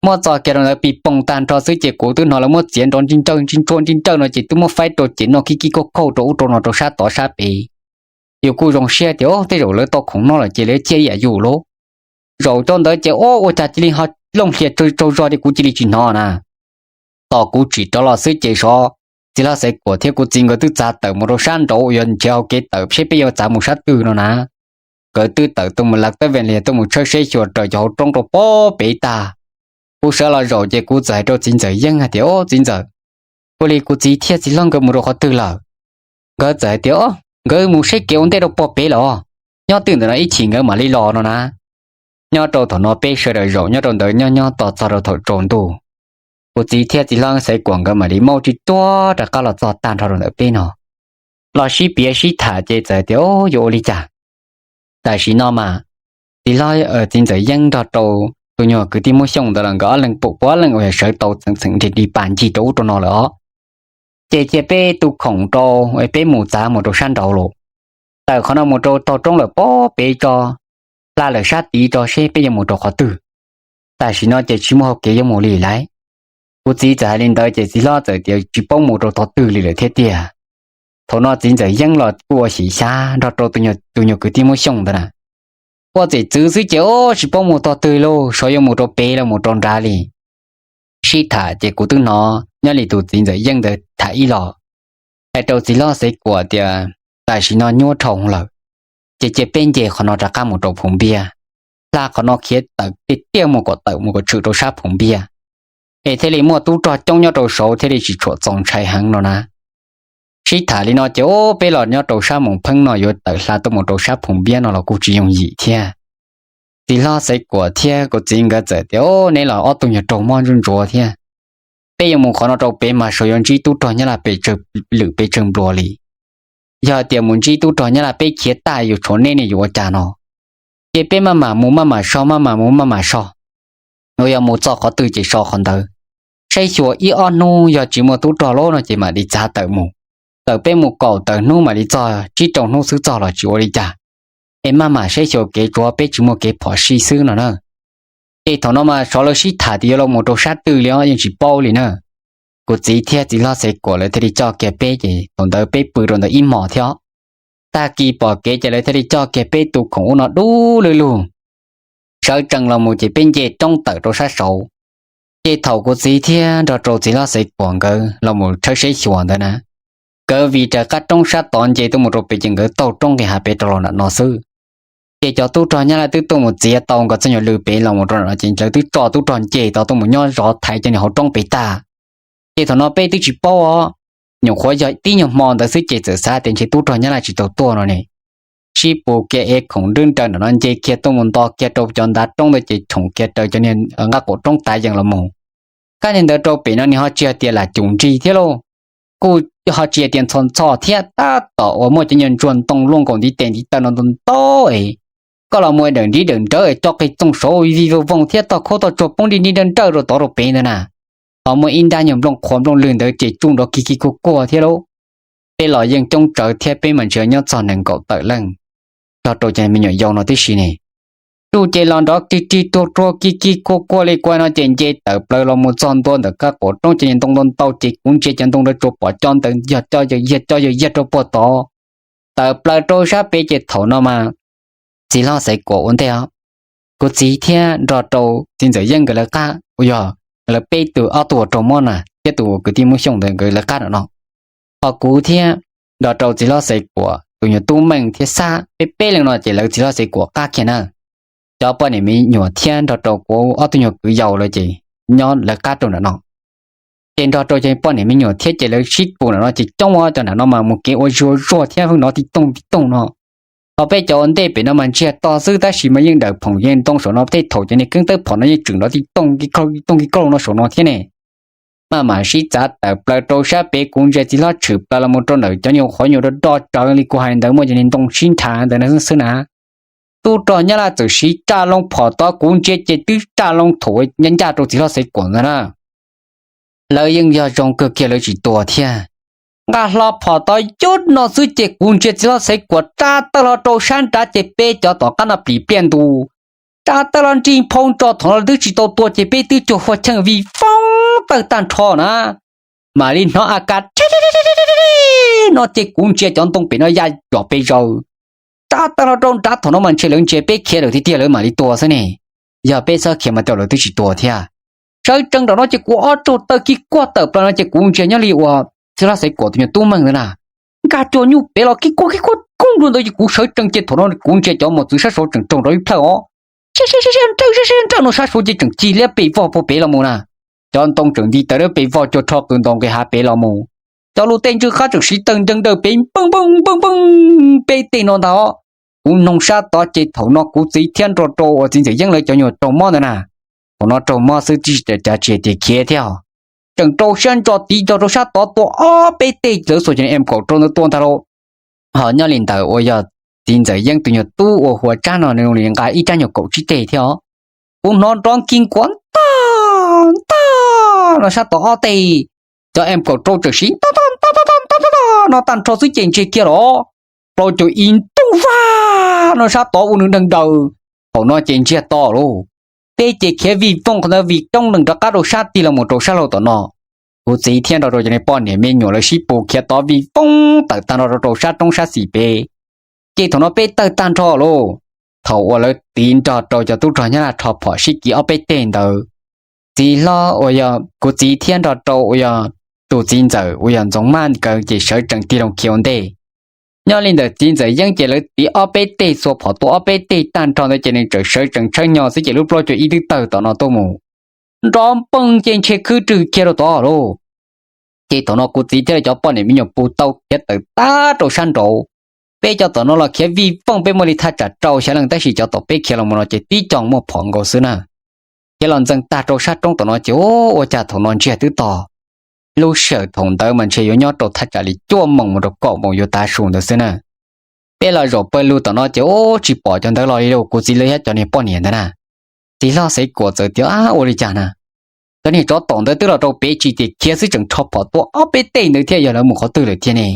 Muab txog kiag rau ntawd pis pooj tag nrho xwb ces kuv twb hnov lawv muab txiav nrov ntsij ntsawj ntsij ntsuaj ntsij ntsawj no ces twb muab faib rau ces noj khib khib khauj khauj rau ub rau no rau sab tod sab pem. Yus kuj zoo siab tias tej zaum lawv tau khoom noj lawm ces lawv ciaj ib yam yus lauj. Zaum rau ntawd ces ua cas cia li ho looj hlias tsaug zog li kuv cia li tsis hnov na. Tos kuv tsim rov los xwb ces sov, txiv hlob Xaiv Kuam thiab kuv txiv nkawd twb txav tawm mus rau sab nraud uas yog nrhiav hauv kev tawm seb peb yuav txav mus sab twg no na. Nkawd twb tawm tuaj mus lav tab ves li tuaj mus tshawb seb xyuas raws cov hauv roob rau pob pem tag. Kuv sawv los zaum ces kuv txawm hais rau txiv ntxawm Yeeb hais tias, Au txiv ntxawm, ua li kuv txiv thiab txiv hlob nkawd mus rau qhov twg lawm? Nkawd txawm hais tias, Au, nkawd mus saib kev ua ntej rau pob pem lawm os, nyob twj ywm ntawm no ib chim nkawd mam li los no na. Nyob rau thaum no peb sawv daws zaum nyob rau ntawd nyob nyob tos txog rau thaum tsaus ntuj, kuv txiv thiab txiv hlob Xaiv Kuam nkawd mam li maub tsuj tsuag rov qab los txog tag nrho rau ntawm peb no. Los sib piav sib tham ces txawm tias, Au, yuav ua li cas? Tam sim no mas txiv hlob, txiv ntxawm Yeeb nrog rau tus nyuag kwv tij Hmoob Xyooj ntawd los nkawd ob leeg pum puav leej uas yog sawv tau txheem txheem nrig nrig pas ncig rau ub rau no lawm os. Ces cia peb tu khoom rau, peb mus txav mus rau sab nraud los. Tawm qhov no mus rau taug roob lawm pob pem tso, hla lawm sab tid tso seb peb yuav mus rau qhov twg. Tam sim no ces tsis muaj hau kev yuav mus li lawm. Kuv txiv txawm hais li ntawd ces txiv hlob txawm tias tsis paub mus rau qhov twg li lawm thiab tiag. Thaum no txiv ntxawm Yeeb los kuj ua xyem xyav nrog rau tus nyuag kwv tij Hmoob Xyooj ntawd na, ua txem txwv xwb ces ua tsis paub mus tog twg lauj, sov yuav mus rau pem los mus rau nrad li. Sib tham ces kuv twb hnov nyob li tus txiv ntxawm Yeeb ntawd tham ib los, hais rau txiv hlob Xaiv Kuam tias tam sim no nyuaj dhau lawm, ces cia peb nce qhov no rov qab mus rau Phoom Npiab, hla qhov no khiav tawm tiaj tiaj mus kom tawm mus kom tshwm rau sab Phoom Npiab, es thiaj li muaj tub rog coob nyob rau saud thiaj li tsis tshua txaus ntshai heev no na. Sib tham li no ces ua peb los nyob rau sab Moos Pheeb no yuav tawm hla tuaj mus rau sab Phoom Npiab no los kuj tsis yooj yim thiab. Txiv hlob Xaiv Kuam thiab kuv txiv nkawd txawm tias, Au, neb los ob tug nyuag raug mob ntsuj ntsuav thiab. Peb yuav mus qhov no rau pem mas sov yuav ntsib tub rog Nyab Laj pes tsawg lwm pes tsawg nplua li. Yog tias mus ntsib tub rog Nyab Laj peb khiav tag yus tshuav neb ne yuav ua cas no? Ces peb maj mam mus maj mam so, maj mam mus maj mam so, yuav mus txog qhov twg ces so qhov ntawd. Saib xyuas ib ob hnub yog tsis muaj tub rog lawm no ces mam li txav tawm mus. Tawm peb mus kaum tawm hnub mam li txog, tsib rau hnub xwb txog los tsis ua li cas. Es maj mam saib xyuas kev tsuav peb tsis muaj kev phom sij xwb no na. Ces thaum no mas sov lawv sib tham tias yuav los mus rau sab twg li os yeej tsis paub li na. Kuv txiv thiab txiv hlob Xaiv Kuam lawv thiaj li coj kiag peb ces thaum ntawd peb pw rau ntawd ib hmos thiab. Tag kis pom kev ces lawv thiaj li coj kiag peb tu khoom ub no dub lwj lug, sawv tsees los mus ces peb nce roob tawm rau sab saud. Ces thaum kuv txiv thiab nrog rau txiv hlob Xaiv Kuam nkawd los mus tshawb saib xyuas ntawd na, nkawd vij raws qab roob sab tod nce tuaj mus rau pem ces nkawd taug roob nqis hav pem rau los nram no xwb. Ces cov tub rog Nyab Laj twb tuaj mus txiav tau nkawd txoj nyuag lw pem los mus rau nram no ces lawv twb tso tub rog nce tod tuaj mus nyob zov thaiv cov niag hauv roob pem tag. Ces thaum no peb twb tsis paub os, nyuam qhuav yog tib nyuag hmo ntawd xwb ces txawm xav tias ntshe tub rog Nyab Laj tsis tau tuaj no ne. Sib pus kiag ev khoom nrwb nraws nram no nce kiag tuaj mus nto kiag rau cov ntav roob ntawd ces choom kiag raws cov niag nqaj qaum roob tav yees los mus. Kab niag ntawd rau pem no nws ho tsis hais tias lam cum nrig thiab lauj, kuj ho tsis hais tias ntxhov ntxhov thiab, tab tom uas muaj cov nyuag ntsuag ntoo luaj nkaus ntiv tes ntiv taw no ntau ntau es koj los mus dawm nrib dawm nrawv es co qig txooj saud vij vij voog voog thiab toj khaub toj tsuag poob nrij nrij nrawj nrawj rau tod rau pem ntawd na. Ho muaj ib nrab nyuag nplooj qhuav nplooj lwg ntawd ces tsuj nrov kig kig kuag kuag thiab lauj. Peb los yeej coob tsawv thiab peb mas ntshe nyob txog nees nkaum tawm leej, nrog rau cov me nyuam yaus no tib si ne. Tsuj ces los nrov rig rig tuag ruag kig kig kuag kuag li kuag no ces nce tawm plaws los mus txog ntua ntawm kab qaum roob cov niag ntoo ntau ntau ces kuv ntsia cov ntoo ntawd tsuas pom co ntawd yog co yawg yag co yawg yag rau puag tod. Tawm plaws rau sab pem ces thaum no mas txiv hlob Xaiv Kuam ua ntej os, kuv txiv thiab nrog rau txiv ntxawm Yeeb nkawd lawv qab uas yog lawv peb tug ob tug uas raug mob na thiab tus kwv tij Hmoob Xyooj ntawd nkawd lawv qab nram no. Ho kuv thiab nrog rau txiv hlob Xaiv Kuam tus nyuag tub Meej thiab Xab peb peb leeg no ces lawv txiv hlob Xaiv Kuam qab kiag na. Cov poj niam me nyuam thiab nrog rau kuv ob tug nyuag kwv yau lawv ces nyob lawv qab rau nram no. Ces nrog rau cov poj niam me nyuam thiab ces lawv sib pus nram no ces coob os, cov nram no mas mus kev ua zuag zuag thiab hwj nov tib tooj tib tooj no. Ho peb cov ua ntej pem no mas ntsiag to xwb tab sis mas yeej dawm phoom yeej ntoo saum no, tej thaum cov niag keeb tawb phom no yeej tseem nrov tib tooj tib tooj no saum no thiab ne. Maj mam sib txav tawm plaws rau sab pem, kuv ntsia txiv hlob tshwm plaws los mus rau ntawm cov nyuag qhov nyuag do do tsawv li kuv hais ntawd muaj cov niag ntoo sib nrhav ntawd xwb na. Tub rog Nyab Laj txawm siv raj loo phom tod, kuv ntsia ces twb raj loo thaum ncaj ncaj rau txiv hlob Xaiv Kuam ntawd na. Lawv yeej yog zoo kawg kiag lawv tsis tuag thiab. Nqa hlo phom tod yub no xwb ces kuv ntsia txiv hlob Xaiv Kuam rab tawg hlo rau sab nrad ces peb cov tom qab no plim pliaj ntus, rab tawg hlo nrig nphau ntso, thaum no twb tsis tau tua ces peb twb cuag hua cheej vij vooj tawg tag nrho na. Mam li hnov a kas no ces kuv ntsia cov ntoo pem no ya cov pes zaws, rab tawg hlo rau nrad, thaum no mas ntshe lawv ntsia peb khiav lawm tiag tiag lawv mam li tuag xwb ne. Yog peb txhob khiav mas tej lawv twb tsis tuag thiab. Sawv tsees nram no ces kuv ob tsaug taw kib kuag tawm plaws no ces kuv ntsia nyob li uas txiv hlob Xaiv Kuam tus nyuag tub Meej ntawd na, nkag cuag nyuj pem los kib kuag kib kuag koob dua ntawd ces kuv sawv tsees ces thaum no kuv ntsia cov mos txwv sab saud tseem raug nrov ib plhaw os. Sab sab sab sab nrawj sab sab nrawj no sab saud ces tseem cig liab pes vog puag pem los mus na. Cov ntoo tseem nti taw liab pes vog cuag rho qws ntaus nqis hav pem los mus. Cov lub tej ntswj qab tseem siv tawg nceeg daws pes npeej npeej npeej npeej peb teg no ntag os. Kuv noog sab tod ces thaum no kuv txiv thiab nrog rau uas txiv ntxawm Yeeb lawv cov nyuag raug mob ntawd na, thaum no raug mob xwb tsis cav tsis hais tias khiav thiab os. Tseem rau siab ntso tiv cog rau sab tod tua ob peb teg, lawv xuas cov em kaum rau ntawd tua ntag lauj. Ho nyob li ntawd uas yog txiv ntxawm Yeeb tus nyuag tub uas hu ua Tsab no nws zoo li nqa ib rab nyuag kaum tsib teg thiab os. Kuv hnov nrov nkig nkuav ntag ntag no sab tod ob teg, cov em kaum rau tseem siv ntag ntag ntag ntag ntag ntag ntag no tag nrho xwb ces ntsiag kiag los plaub caug ib ntuj vag no sab tod ua nws deeg daws. Thaum no ces ntsiag to lauj. Peb ces khiav vij vooj qhov ntawd vij roob nees rov qab rau sab tig los mus rau sab laug tom no. Kuv txiv thiab nrog rau cov niag poj niam me nyuam lawv sib pus khiav tod vij vooj tawm tag nrho rau rau sab roob sab xis pem. Ces thaum no peb tawg tag nrho lauj. Thaum uas lawv tiv nrog rau cov tub rog Nyab Laj rho phom sib kiv ob peb teg ntawd, txiv hlob uas yog kuv txiv thiab nrog rau uas yog tus txiv ntxawm uas yog Ntxoov Maj nkawd ces sawv tsees tig loo khiav ua ntej. Nyob li ntawm txiv ntxawm Yeeb ces lawv tiv ob peb teg txhua phom tua ob peb teg tag nrho ntawd ces nws tseem sawv tsees tshawb nyo xwb ces lub plaub caug ib twb tawg tom no tuaj mus, nrov npeeg ces ntshe khwb rwg kiag rau tod lauj. Ces thaum no kuv txiv thiab lawv cov poj niam me nyuam pus tau khiav tawm tag rau sab nraud. Peb cov tom no los khiav vij vooj peb muaj li thaj tsam rau xya leej tab sis cov tom peb khiav los mus no ces tib co muaj phom nkaus xwb na. Khiav los ntxees tag rau sab roob tom no ces ua cas thaum no ntsiag twb to. Lub sij hawm thaum ntawd mas ntshe yuav nyob rau thaj tsam li cuaj moos mus rau kaum moos yuav tav su ntawd xwb na. Peb los zaum pawg lug tom no ces ub tsis pom cov ntawd los li lauj, kuv txiv lawv thiab cov niag poj niam ntawd na. Txiv hlob Xaiv Kuam txawm tias, Ab, ua li cas na? Cov niag tsov tom ntawd twb los rau pem tsis tias khiav xwb tseem rho phom tua ob peb teg ntawd thiab, yog lawv mus qhov twg lawm thiab ne?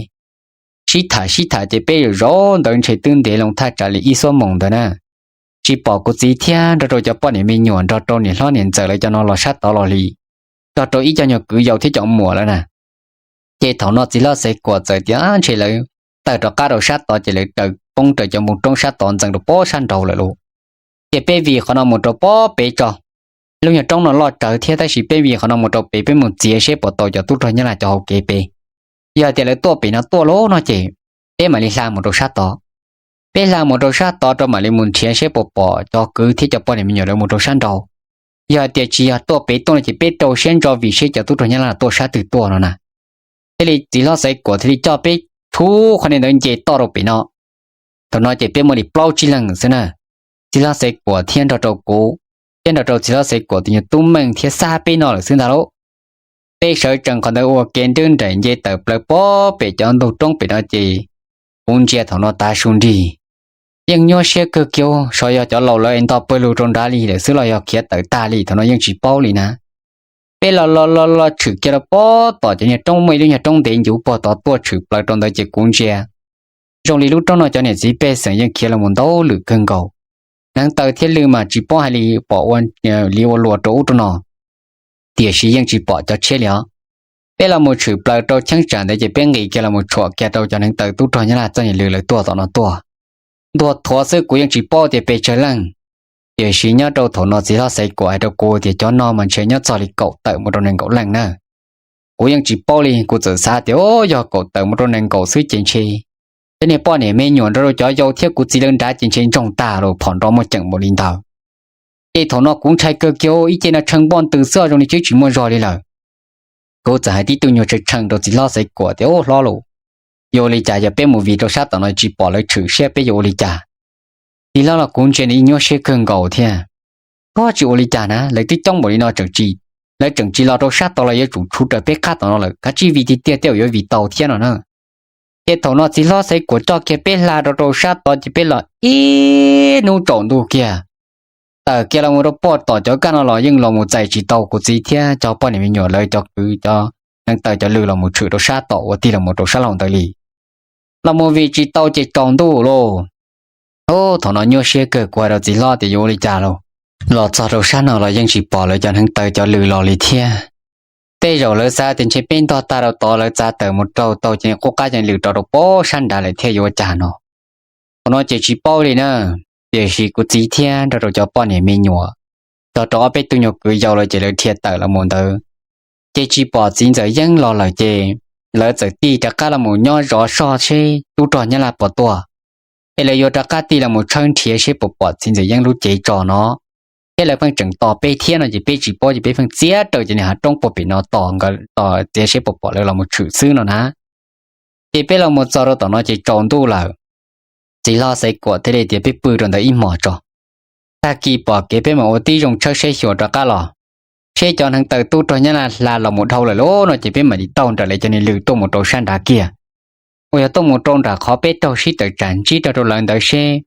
Sib tham sib tham ces peb zaum zaum ntawd ntshe twb ntev loo thaj tsam li ib xuab moos ntawd na. Tsis pom kuv txiv thiab nrog rau cov poj niam me nyuam nrog rau niam hlob niam ntxawm lawv cov no los sab tod los li, nrog rau ib co nyuag kwv yau thiab cov muam lawm na. Ces thaum no txiv hlob Xaiv Kuam txawm tias, Ab, ntshe lawv tawg rov qab rau sab tod ces lawv raws poob raws cov npoo roob sab tod ntxees rau pob sab nraud lawm lauj. Ces peb vij qhov no mus rau pob pem tso, lub nyuag roob no loj tsawv thiab tab sis peb vij qhov no mus rau pem peb mus txiav seb puas tau cov tub rog Nyab Laj cov hauv kev pem. Yog tias lawv tuaj pem no tuaj lauj no ces peb mam li hla mus rau sab tod. Peb hla mus rau sab tod rau mam li mus nrhiav seb puas pom cov kwv thiab cov poj niam me nyuam lawv mus rau sab nraud. Yog hais tias tsis yog tuaj pem tuaj no ces peb rau siab ntso vim seb cov tub rog Nyab Laj tuaj sab twg tuaj no na. Thiaj li txiv hlob Xaiv Kuam thiaj li coj peb txhua qhov niag ntawd nce toj rau pem no. Thaum no ces peb muaj li plaub tsib leeg xwb na, txiv hlob Xaiv Kuam thiab nrog rau kuv, thiab nrog rau txiv hlob Xaiv Kuam tus nyuag tub Meej thiab xab peb no lawm xwb ntag lauj. Peb sawv tsees qhov ntawd ua ke nrwb nraim nce tawm plaws pob pem cov ntug roob pem no ces kuv ntsia thaum no tav su nrig, yeej nyuaj siab kawg kiag, xyov yog cov laus lawv es nto pawg lug rau nrad li lawm xwb los yog khiav tawm tag li, thaum no yeej tsis paub li na. Peb los los los los tshwm kiag rau pob tom cov niag roob, muaj ib lub nyuag roob ntev ncuv puag tod tuaj tshwm plaws rau ntawd ces kuv ntsia zoo li lub roob no cov niam txiv pej xeem yeej khiav los mus ntau lwm kawg nkaus. Hneev taw thiab lwj mas tsis paub hais li pom ua li ua luas rau ub rau no, tiam sis yeej tsis pom cov tshiab li os. Peb los mus tshwm plaws rau cheeb tsam ntawd ces peb nqis kiag los mus tshuam kiag rau cov hneev taw tub rog Nyab Laj txoj niag lw lawv tuaj tom no tuaj. Ntuag thuav xwb kuv yeej tsis paub tias pes tsawg leej, tiam sis nyob rau thaum no txiv hlob Xaiv Kuam hais rau kuv tias cov no mas ntshe nyob txog li kaum tawm mus rau nees nkaum leej na. Kuv yeej tsis paub li, kuv txawm xav tias o yog kaum tawm mus rau nees nkaum xwb ces ntshe cov niag poj niam me nyuam nrog rau cov yau thiab kuv txiv lawv nrad ces ntshe ntsoog tag los phom nrov muaj ceem npaum li ntawd. Ces thaum no kuv ntshai kawg kiag, ib ce no tshee npoj ntws xwb zoo li twb tsis muaj zog li lawm. Kuv txawm hais tib tug nyuag tshee tshee rau txiv hlob Xaiv Kuam tias, Ub hlob lauj, Yuav ua li cas yog peb mus vij rau sab tom no tsis pom lawv tshwm siab peb yuav ua li cas? Txiv hlob los kuv ntsia nws yeej nyuaj siab kawg nkaus thiab. Koj tsis ua li cas na, lawv twb coob npaum li no tseem tsis, lawv tseem tsis los rau sab tod los yuav tsum tshuav raws peb qab tom no lawm, kav tsij vij tiag tiag tej zaum yuav vij tau thiab no na. Ces thaum no txiv hlob Xaiv Kuam coj kiag peb hla rau rau sab tod ces peb los ib hnub tsaus ntuj kiag, tawm kiag los mus rau pem tom cov kaj no los yeej los mus txais tsis tau kuv txiv thiab cov poj niam me nyuam lawv cov kwv cov neev taw cov lw los mus tshwm rau sab tom uas tig los mus rau sab laug ntawd li. Los mus vij tsis tau ces tsaus ntuj lauj. Ub, thaum no nyuaj siab kawg, kuv hais rau txiv hlob tias yuav ua li cas lauj, los txog rau sab no los yeej tsis pom lawv cov neev taw cov lw los li thiab. Tej zaum lawv xav tias ntshe peb ntog tag rau tod lawv txav tawm mus raug tau ces qub qab ces lw rov rau pem sab nrad lawm thiab yuav ua cas no. Thaum no ces tsis paub li na, tiam sis kuv txiv thiab nrog rau cov poj niam me nyuam, nrog rau ob peb tug nyuag kwv yau lawm ces lawv dhia tawm los mus ntawd, ces tsis pom txiv ntxawm Yeeb los lawm ces lawv txawm tig rov qab los mus nyob zov soj seb tub rog Nyab Laj puas tuaj, es lawv yuav rov qab tig los mus tshawb nrhiav seb puas pom txiv ntxawm Yeeb lub cev tso no. Thiab lawv pheej tseem tos peb thiab no ces peb tsis paub ces peb pheej txiav raws cov niag hav roob puag pem no tos nkawd, tos txiav seb puas pom lawv los mus tshwm xwb no na. Ces peb los mus txog rau tom no ces tsaus ntuj lawm. Txiv hlob Xaiv Kuam thiaj li tias peb pw rau ntawd ib hmos tso, tag kis pom kev peb mam ua tib zoo tshawb seb xyuas rov qab los, seb cov neev taw tub rog Nyab Laj hla los mus dhau lawm lauj no ces peb mam li taug nraim li cov niag lw tuaj mus rau sab nrad kiag. Uas yog tuaj mus rau nram qhov peb raug sib tawm tsam ntsib rau rau lawv ntawd seb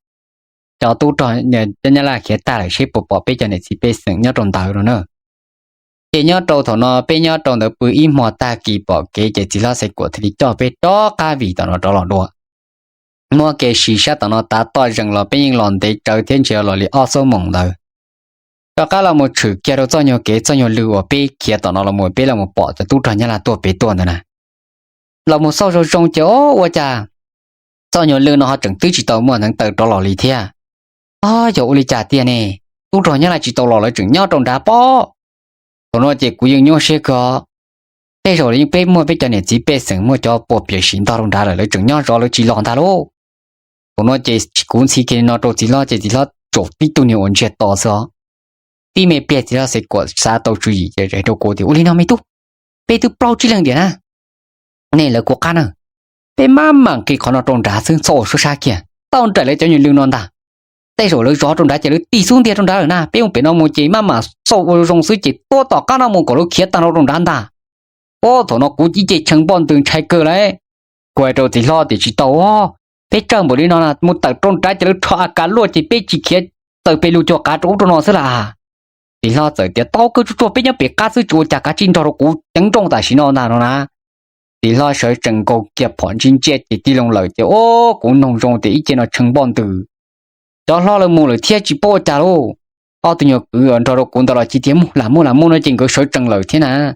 cov tub rog Nyab Laj khiav tag lawm seb puas pom peb cov niam txiv pej xeem nyob rau ntawd no na. Ces nyob rau thaum no peb nyob rau ntawd pw ib hmos tag kis pom kev ces txiv hlob Xaiv Kuam thiaj li coj peb rov qab vij tom no rov los dua. Muab kev sim sab tom no tav toj zees los peb yeej los ntev tsawv thiab ntshe los li ob xuab moos ntawd. Rov qab los mus tshwm kiag rau txoj nyuag kev txoj nyuag lw uas peb khiav tom no los mus peb los mus pom cov tub rog Nyab Laj tuaj pem tuaj ntawd na. Los mus xauj zoo zoo ces o ua cas txoj nyuag lw no ho tseem twb tsis tau muaj neev taw rov los li thiab. O, yog ua li cas tiag ne? Tub rog Nyab Laj tsis tau los lawv tseem nyob rau nrad pob. Thaum no ces kuv yeej nyuaj siab kawg. Tej zaum yeej peb muaj peb cov niam txiv pej xeem muaj cov puas piam sim ntog rau nrad lawm lawv tseem nyob zov lawv tsis los ntag lauj. Thaum no ces kuv ntxhi kiag li no rau txiv hlob ces txiv hlob tsaum tib tug niag uas ntsiag to xwb os. Tib me pliag txiv hlob Xaiv Kuam xav tau tswv yim ces hais rau kuv tias ua li no me tub, peb twb plaub tsib leeg tiam na, nej lawv kuv qab na, peb maj mam nqis qhov no rau nrad xwb txhob ua suab sab kiag, taug nraim lawv cov nyuag lw no ntag. Tej zaum lawv zov rau nrad ces lawv tig xub ntiag rau nrad lawm na, peb mus pem no mus ces maj mam xauj ua zoo xwb ces tuaj tom qab no mus kom lawv khiav tag nrho rau nrad ntag. Ub, thaum no kuv ib ce tshee npoj ntws ntshai kawg lauj. Kuv hais rau txiv hlob tias tsis tau, peb tsawg npaum li no mus tawm rau nrad ces lawv rho a kav luaj ces peb tsis khiav txawm pem lug cuag qav rau ub rau no xwb las. Txiv hlob txawm tias tau kawg, tsuag tsuag peb nyob pem qab xwb tsis ua cas, kav tsij nrog rau kuv ceev nrooj tam sim no ntag no na. Txiv hlob sawv tsees nkaus kiag phom ntsij ntsiaj ces tig loo lawm ces ub, kuv noog zoo tias ib ce no tshee npoj ntws, cov hlob lawv mus lawm thiab tsis paub ua cas lauj. Ob tug nyuag kwv uas nrog rau kuv ntawd los cia tias mus lam mus lam mus no ces nkawd sawv tsees lawm thiab na.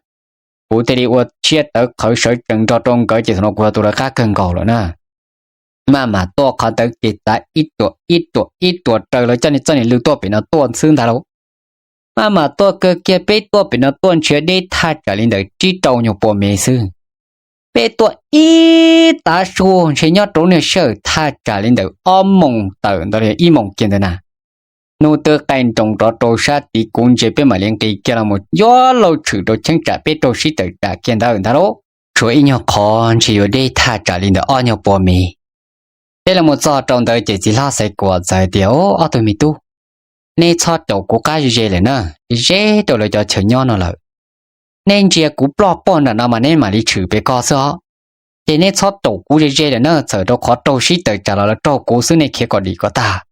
Kuv thiaj li ua siab tawv qhawv sawv tsees nrog rau nkawd ces thaum no kuv yog tus lawv qab kawg nkaus lawm na. Maj mam tuaj qhov ntawd ces txav ib ruam ib ruam ib ruam raws lawv coj niag txoj niag lw tuaj pem no tuaj xwb ntag lauj. Maj mam tuaj kawg kiag peb tuaj pem no tuaj ntshe deb thaj tsam li ntawm tsib rau nyuag pua mev xwb. Peb tuaj ib tav su ntshe nyob rau niag sij hawm thaj tsam li ntawm ob moos tawm ntawd ib moos kiag ntawd na. Hnub twb qaij nroos rov rau sab tid kuv ntsia peb mam li nqis kiag los mus yuav laus tshwm rau cheeb tsam peb raug sib tawm tsam kiag ntawd ntag lauj. Tshuav ib nyuag qhov ntshe yuav deb thaj tsam li ntawm ob nyuag pua mev. Peb los mus txog rau ntawd ces txiv hlob Xaiv Kuam txawm hais tias, Ob, ob tug me tub, nej txhob caum kuv qab ze ze lawm na, ze ze rau lawv cov chaw nyob no lawm. Nej ntsia kuv ploj pog nram no mas nej mam li tshwm pem ko xwb os. Ces nej txhob caum kuv ze ze lawm na, txawm rau qhov raug sib tawm tsam los lawv raug kuv xwb, nej khiav kom dim kom tag.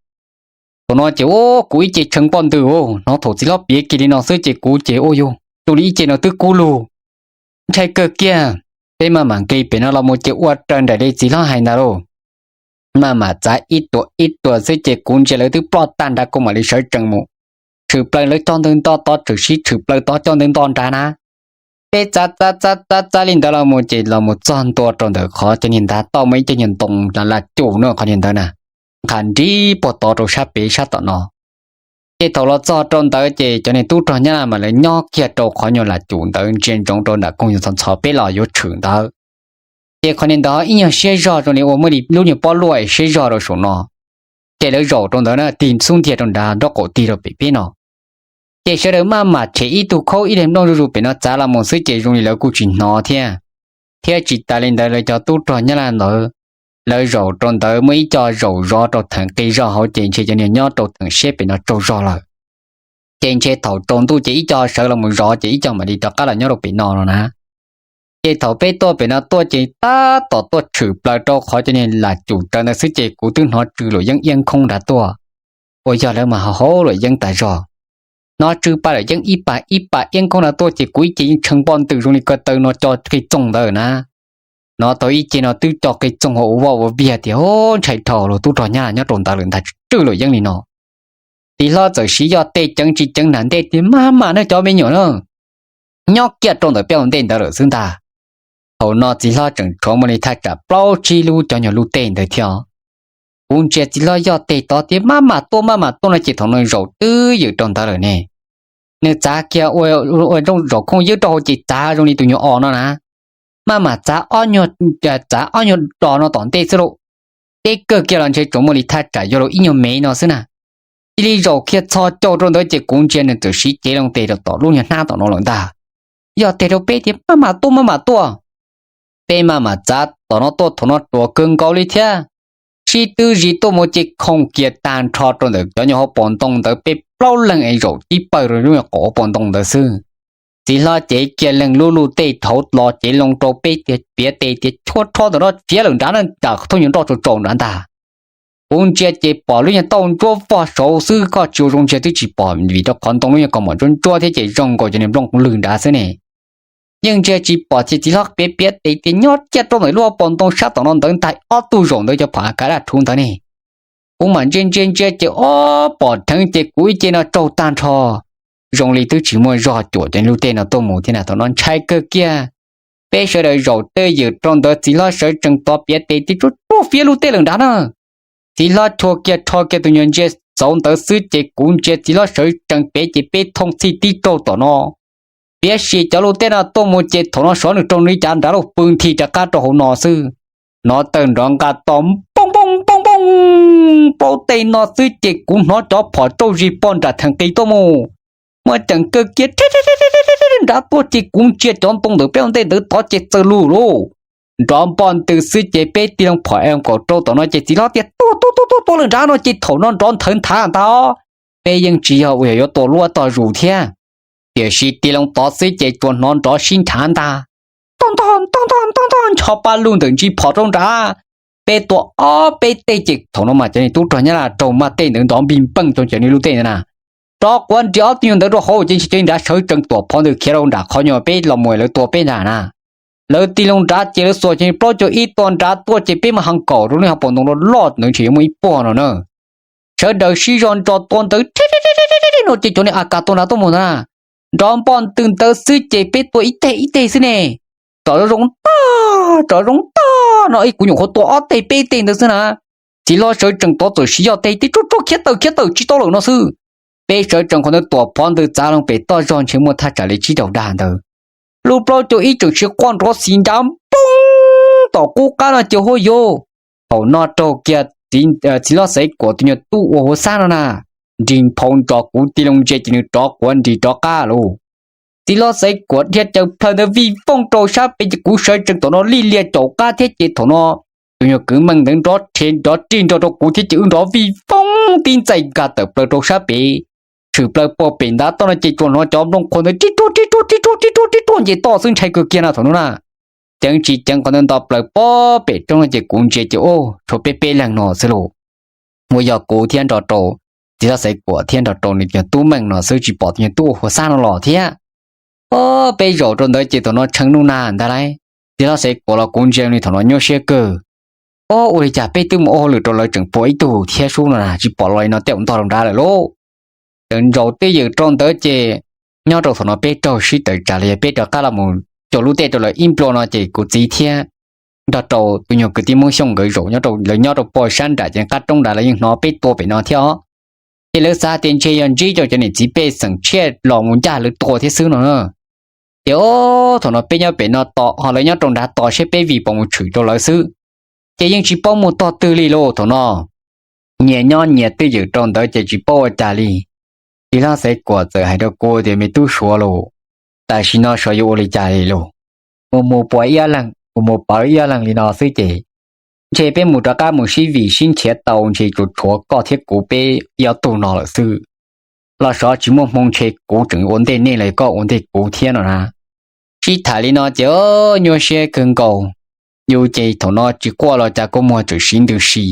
Thaum no ces ub, kuv ib ce tshee npoj ntws, hnov thaum txiv hlob piav kiag li no xwb ces kuv ces ua yus zoo li ib ce no twb kub lug, ntshai kawg kiag. Peb maj mam nqis pem no los mus ces ua raws nraim li txiv hlob hais ntag lauj. Maj mam txav ib tuam ib tuam xwb ces kuv ntsia lawv twb ploj tag nrad kuv mam li sawv tsees mus tshwm plaws lawv cog ntawd nto tod, tshwm sib tshwm plaws tod cog ntawd nto nrad na. Peb txav txav txav txav txav li ntawd los mus ces los mus txog ntua rau ntawm qhov cov niag ntav toj muaj ib cov niag ntoo lam cum no qhov niag ntawd na, nqha nrib puag tod rau sab pem sab tom no. Ces thaum los txog rau ntawd ces cov niag tub rog Nyab Laj mas lawv nyob kiag rau qhov nyuag lam cum ntawd ntsia ntsoov rau nram koog ntxhov ntxhov peb los yuav tshwm ntawd. Ces qhov niag ntawd ib nyuag siab zog zoo li uas muaj li lub nyuag pob luaj siab zog rau saum no. Ces lawv zaum rau ntawd na tig xub ntiag rau nrad nraub qaum tig rau pem peb no. Ces sawv daws maj mam them ib tug khaub ib leeg nplooj zuj zus pem no txav los mus xwb ces zoo li lawv kuj tsis hnov thiab. Thiab tsis tas li ntawd lawv cov tub rog Nyab Laj ntawd, lawv zaum rau ntawd muaj ib co zaum zov rau theem qis zog hauv ces ntshe cov niag nyob rau theem siab pem no tsaug zog lawm. Ces ntshe thaum tsaus ntuj ces ib co sawv los mus zov ces ib co mam li rov qab los nyob rau pem no no na. Ces thaum peb tuaj pem no tuaj ces tab tom tuaj tshwm plaws rau qhov cov niag lam cum raws ntawd xwb ces kuv twb hnov tsw luam yeeb iab nkoob nrad tuaj. Uas yog lawv mas haus haus luam yeeb tas zog. Hnov tsw pa luam yeeb ib pa ib pa iab nkoob nrad tuaj ces kuv ib ce yeej tshee npoj ntws zoo li ko taw no co qis txoog ntawd na. Hnov tau ib ce no twb co qis txoog ua ua voj ua viag tias, Ub, ntshai dhau, luag tub rog Nyab Laj nyob rau ntawd lawm ntag, tsw luam yeeb li no. Txiv hlob txawm siv yoj teg ceev tsis ceev nram ntej tias, Maj mam nej cov me nyuam na, nyob kiag rau ntawm peb ua ntej ntawd lawm xwb ntag. Thaum no txiv hlob tseem tshuav muaj li thaj tsam plaub tsib lub cov nyuag lub teg ntawd thiab. Kuv ntsia txiv hlob yoj teg tod tias, Maj mam tuaj, maj mam tuaj no ces thaum no zaum twb ywm rau ntawd lawm ne. Nws txav kiag ua zaum khooj ywb rau hauv ces txav zoo li tus nyuag os no na. Maj mam txav ob nyuag, txav ob nyuag dos no tom ntej xwb lauj. Teb kawg kiag los ntshe tsuas muaj li thaj tsam yuav luag ib nyuag mev no xwb na. Cia li zaum kiag txhos caug rau ntawd ces kuv ntsia nws txawm siv cev loo tes rau tom lub nyuag hnab tom no lawm ntag. Yoj teg rau peb tias, Maj mam tuaj, maj mam tuaj. Peb maj mam txav tom no tuaj thaum no ruam kawg nkaus li thiab. Sib twb zis tuaj mus ces khooj kiag tag nrho rau ntawm cov nyuag hauv paus ntoo ntawd peb plaub leeg es zaum tib pawg rau lub nyuag qaum hauv paus ntoo ntawd xwb. Txiv hlob cev kiag leeg lub lub teg dhauv los cev loo rau peb tias, Piav tes tias, Chua rho ntawm no fiav lawm nrad na, tsam thooj nyuag nroj tsaus tsaus nrad ntag. Kuv ntsia ces pom lub nyuag tauj ntsuab vog saud xwb, koj tsis ua zoo ntsia twb tsis pom vim rau qhov ntoo lub nyuag kaus mom ntsuab ntsuab thiab ces zoo nkaus cov niag nplooj lwg nrad xwb ne. Yeej ntsia tsis pom ces txiv hlob piav piav tes tias, Nyob kiag rau ntawm lub hauv paus ntoo sab tom no ntawd ntag, ob tug zaum ntawd cov phom A K daj rhuv ntawd ne. Kuv mam ntsia ntsia ntsia ces ob pom dheev ces kuv ib ce no tsaug tag nrho, zoo li twb tsis muaj zog cuam cov lub teg no tuaj mus thiab na. Thaum no ntshai kawg kiag. Peb sawv daws zaum twb ywm rau ntawd, txiv hlob sawv tsees tod piav tes tias, Tsua tsua fiav lub teg lawm nrad na. Txiv hlob chua kiag rho kiag tus nyuag ntsia xauv ntawd xwb ces kuv ntsia txiv hlob sawv tsees pem ces peb thooj txhij tib raug tom no. Piav si cov lub teg no tuaj mus ces thaum no xyov nws raug li cas nrad lauj, pw nthi rov qab rau hauv no xwb. Hnov tawg nrov nqa to, npoo npoo npoo npoo, plaub teg no xwb ces kuv hnov cov phom tsauj zis pog nram theem qis tuaj mus. Muaj ceem kawg kiag nrad tuaj ces kuv ntsia cov ntoo ntawm peb ua ntej ntawd tod ces txawg lug lauj. Nrov npoj ntws xwb ces peb tig loo phom e kaum rau tom no ces txiv hlob tias, Tuaj tuaj tuaj tuaj tuaj lawm nrad no ces thaum no nrov nthawv nthav ntag. Peb yeej tsis yog uas yog yuav tua luaj tog zus thiab. Tiam sis tig loo tod xwb ces tsuas hnov nrov sib nrhav ntag, tog ntog tog ntog tog ntog ncho pa lug ntawm ntsis phom rau nrad. Peb tua ob peb teg ces thaum no mas cov niag tub rog Nyab Laj raug maj tej ntawd nrov npig npeej rau cov niag lub teg ntawd na. Rov quav nris ob tug nyuag ntawd rau hauv ces ntshe cov niag nrad sawv tsees tuam phov ntawd khiav rau nram qhov nyuag peb los mus lawv tua peb ntag na. Lawv tig loo nrad ces lawv xuas cov niag plaub caug ib tua nrad tuaj ces peb mas heev nkaus rau lub hauv paus ntoo loj loj ntawd ntshe yuav muaj ib puag no na. Sawv daws sib zog ntso tua ntawd no ces cov niag A K tua nrad tuaj mus ntag na. Nrov npoj ntws ntawd xwb ces peb tua ib teg ib teg xwb ne. Tsom zoo tag, tsom zoo tag no ib kuv nyuam qhuav tua ob teg peb teg ntawd xwb na. Txiv hlob sawv tsees tod txawm siv yoj teg tias, Tsua tsua khiav tawm khiav tawm tsis tau lawm no xwb. Peb sawv tsees qhov ntawd tuam phov ntawd txav loo pem toj zog ntshe muaj thaj tsam li tsib rau dag ntawd. Lub plaub caug ib tseem siv quaj nrov xis nrad npoo tom qub qab no ces huaj yuv. Thaum no raug kiag txiv hlob Xaiv Kuam tus nyuag tub ua huv xab no na, nrig nphau nrov kuv tig loo ntsia ces nws rov quav nris rov qab lauj. Txiv hlob Xaiv Kuam dhia caws plhaw ntawd vij vooj rau sab pem ces kuv sawv tsees tom no lij lias caum qab thiab ces thaum no tus nyuag kwv meej ntawd nrov rhe nrov rig nrog rau kuv thiab ces wb nrov vij vooj tib ntxais nkag tawm plaws rau sab pem. Tshwm plaws puag pem ntav toj no ces tsuas hnov cov nplooj qhuav ntawd rib ruag rib ruag rib ruag rib ruag rib ruag nce toj xwb ntshai kawg kiag na thaum no na. Ceev tsis ceev qhov ntawd nto plaws pob pem roob no ces kuv ntsia ces ub tshuav peb peb leeg no xwb lauj. Uas yog kuv thiab nrog rau txiv hlob Xaiv Kuam thiab nrog rau nws tus tub meej no xwb tsis pom tus nyuag tub ua huv xab no los thiab. Ob peb zaum rau ntawd ces thaum no tshee nuj nag ntag lauj. Txiv hlob Xaiv Kuam los kuv ntsia nws thaum no nyuaj siab kawg. Ob ua li cas peb twb mus ua hauj lwm rau lawv tseem puas ib tug thiab sub no na tsis pom los li no tej zaum ntog rau nrad lawm lauj. Tseem zaum twj ywm rau ntawd ces nyob rau thaum no peb raug sib tawm tsam los yog peb rov qab los mus cuag lub teg rau lawv ib nplua no ces kuv txiv thiab nrog rau tus nyuag kwv tij Hmoob Xyooj nkawd zaum nyob rau lawv nyob rau puag sab nram ces qab roob nrad lawv yeej hnov peb tua pem no thiab os. Ces lawv xav tias ntshe yog ntsib cov niam txiv pej xeem tshiab los mus ncaj lawv tua thiab xwb no na. Ces ob thaum no peb nyob pem no tos ho lawv nyob rau nrad tos saib peb vij pom mus tshwm rau lawv xwb. Ces yeej tsis paub muaj tog twg li lauj thaum no. Nyias nyob nyias twj ywm rau ntawd ces tsis paub ua cas li. Txiv hlob Xaiv Kuam txawm hais rau kuv tias me tub Suav lauj, tam sim no xyov yuav ua li cas li lauj. Mus mus puas ib leeg kuv mus pawv ib ob leeg li no xwb ces ntshe peb mus rov qab mus sib vim sib nrhiav tau ntshe tsuas tshuav koj thiab kuv peb ib ob tug no lawm xwb. Los xyov tsis muaj hmoo ntshe kuv tseem ua ntej nej los koj ua ntej kuv thiab no na. Sib tham li no ces nyuaj siab kawg nkaus. Yus ces thaum no tsis quaj los cas kua muag tseem siv ntws si,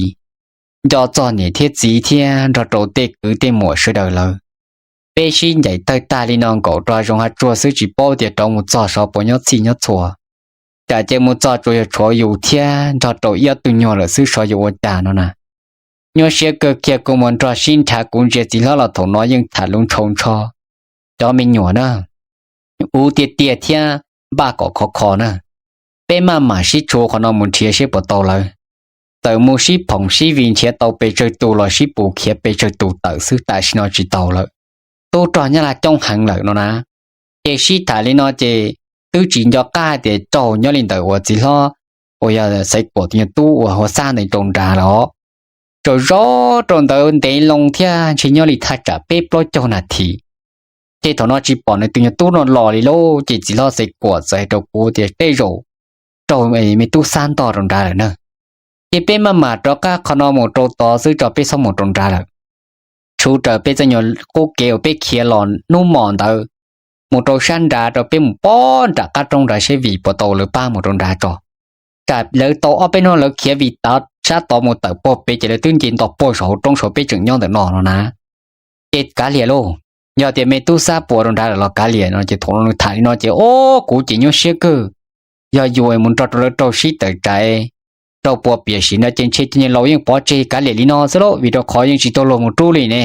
nco txog niam thiab txiv thiab nrog rau tej kwv tej muam sawv daws lawm. Peb sib ncaim tawg tag li no nkaum rau hav zoov hav tsuag xwb tsis paub tias rov mus txog saud puas nyob txhij nyob txhua. Tsam ces mus txog tsuas yog tshuav yus thiab nrog rau ib ob tug nyuag lawm xwb xyov yuav ua cas no na. Nyuaj siab kawg kiag kua muag nrog sib nrhav kuv ntsia txiv hlob los thaum no yeej tham lus ntshau ntsho cov me nyuam na, ub tiag tiag thiab npaj kom khov kho na. Peb maj mam sib tshua qhov no mus nrhiav seb puas tau lawv. Txawm mus sib phoom sib vij nrhiav tau pes tsawg tus los sib pus khiav pes tsawg tus tawm xwb tam sim no tsis tau lawm. Tub rog Nyab Laj coob heev lawm no na. Ces sib tham li no ces twb tsis nco qab hais tias raug nyob li ntawm uas txiv hlob uas yog Xaiv Kuam tus nyuag tub uas hu Xab ntawd rau nrad los tsaum zov rau ntawd ntev loo thiab ntshe nyob li thaj tsam peb plaub caug nas this. Ces thaum no tsis pom nws tus nyuag tub no los li lauj ces txiv hlob Xaiv Kuam txawm hais rau kuv tias tej zaum raug me tub Xab ntog rau nrad lawm na. Ces peb maj mam rov qab qhov no mus rau tod xwb tso peb txhob mus rau nrad lawm. Tshuav raws peb txoj nyuag qub kev uas peb khiav los hnub hmo ntawd mus rau sab nrad rau peb mus pog nram qab roob nrad seb vim puas tau lawv pab mus rau nrad tso. Tsam lawv tau ob peb hnub lawv khiav vim tav sab tod mus tawm puag pem ces lawv twb nce nto puag saum hauv roob saud peb tseem nyob ntawm no no na. Ces kav liam lauj, yog tias me tub Xab puas rau nrad lawm los kav liam no ces thaum no nws tham li no ces o kuv ces nyuaj siab kawg. Yog yus mus nrog rau lawv raug sib tawm tsam raug puas piam sim no ces ntshe cov niag laus yeej pov tseg kav liam li no xwb lauj vim rau qhov yeej tsis tau luag mus rub li ne.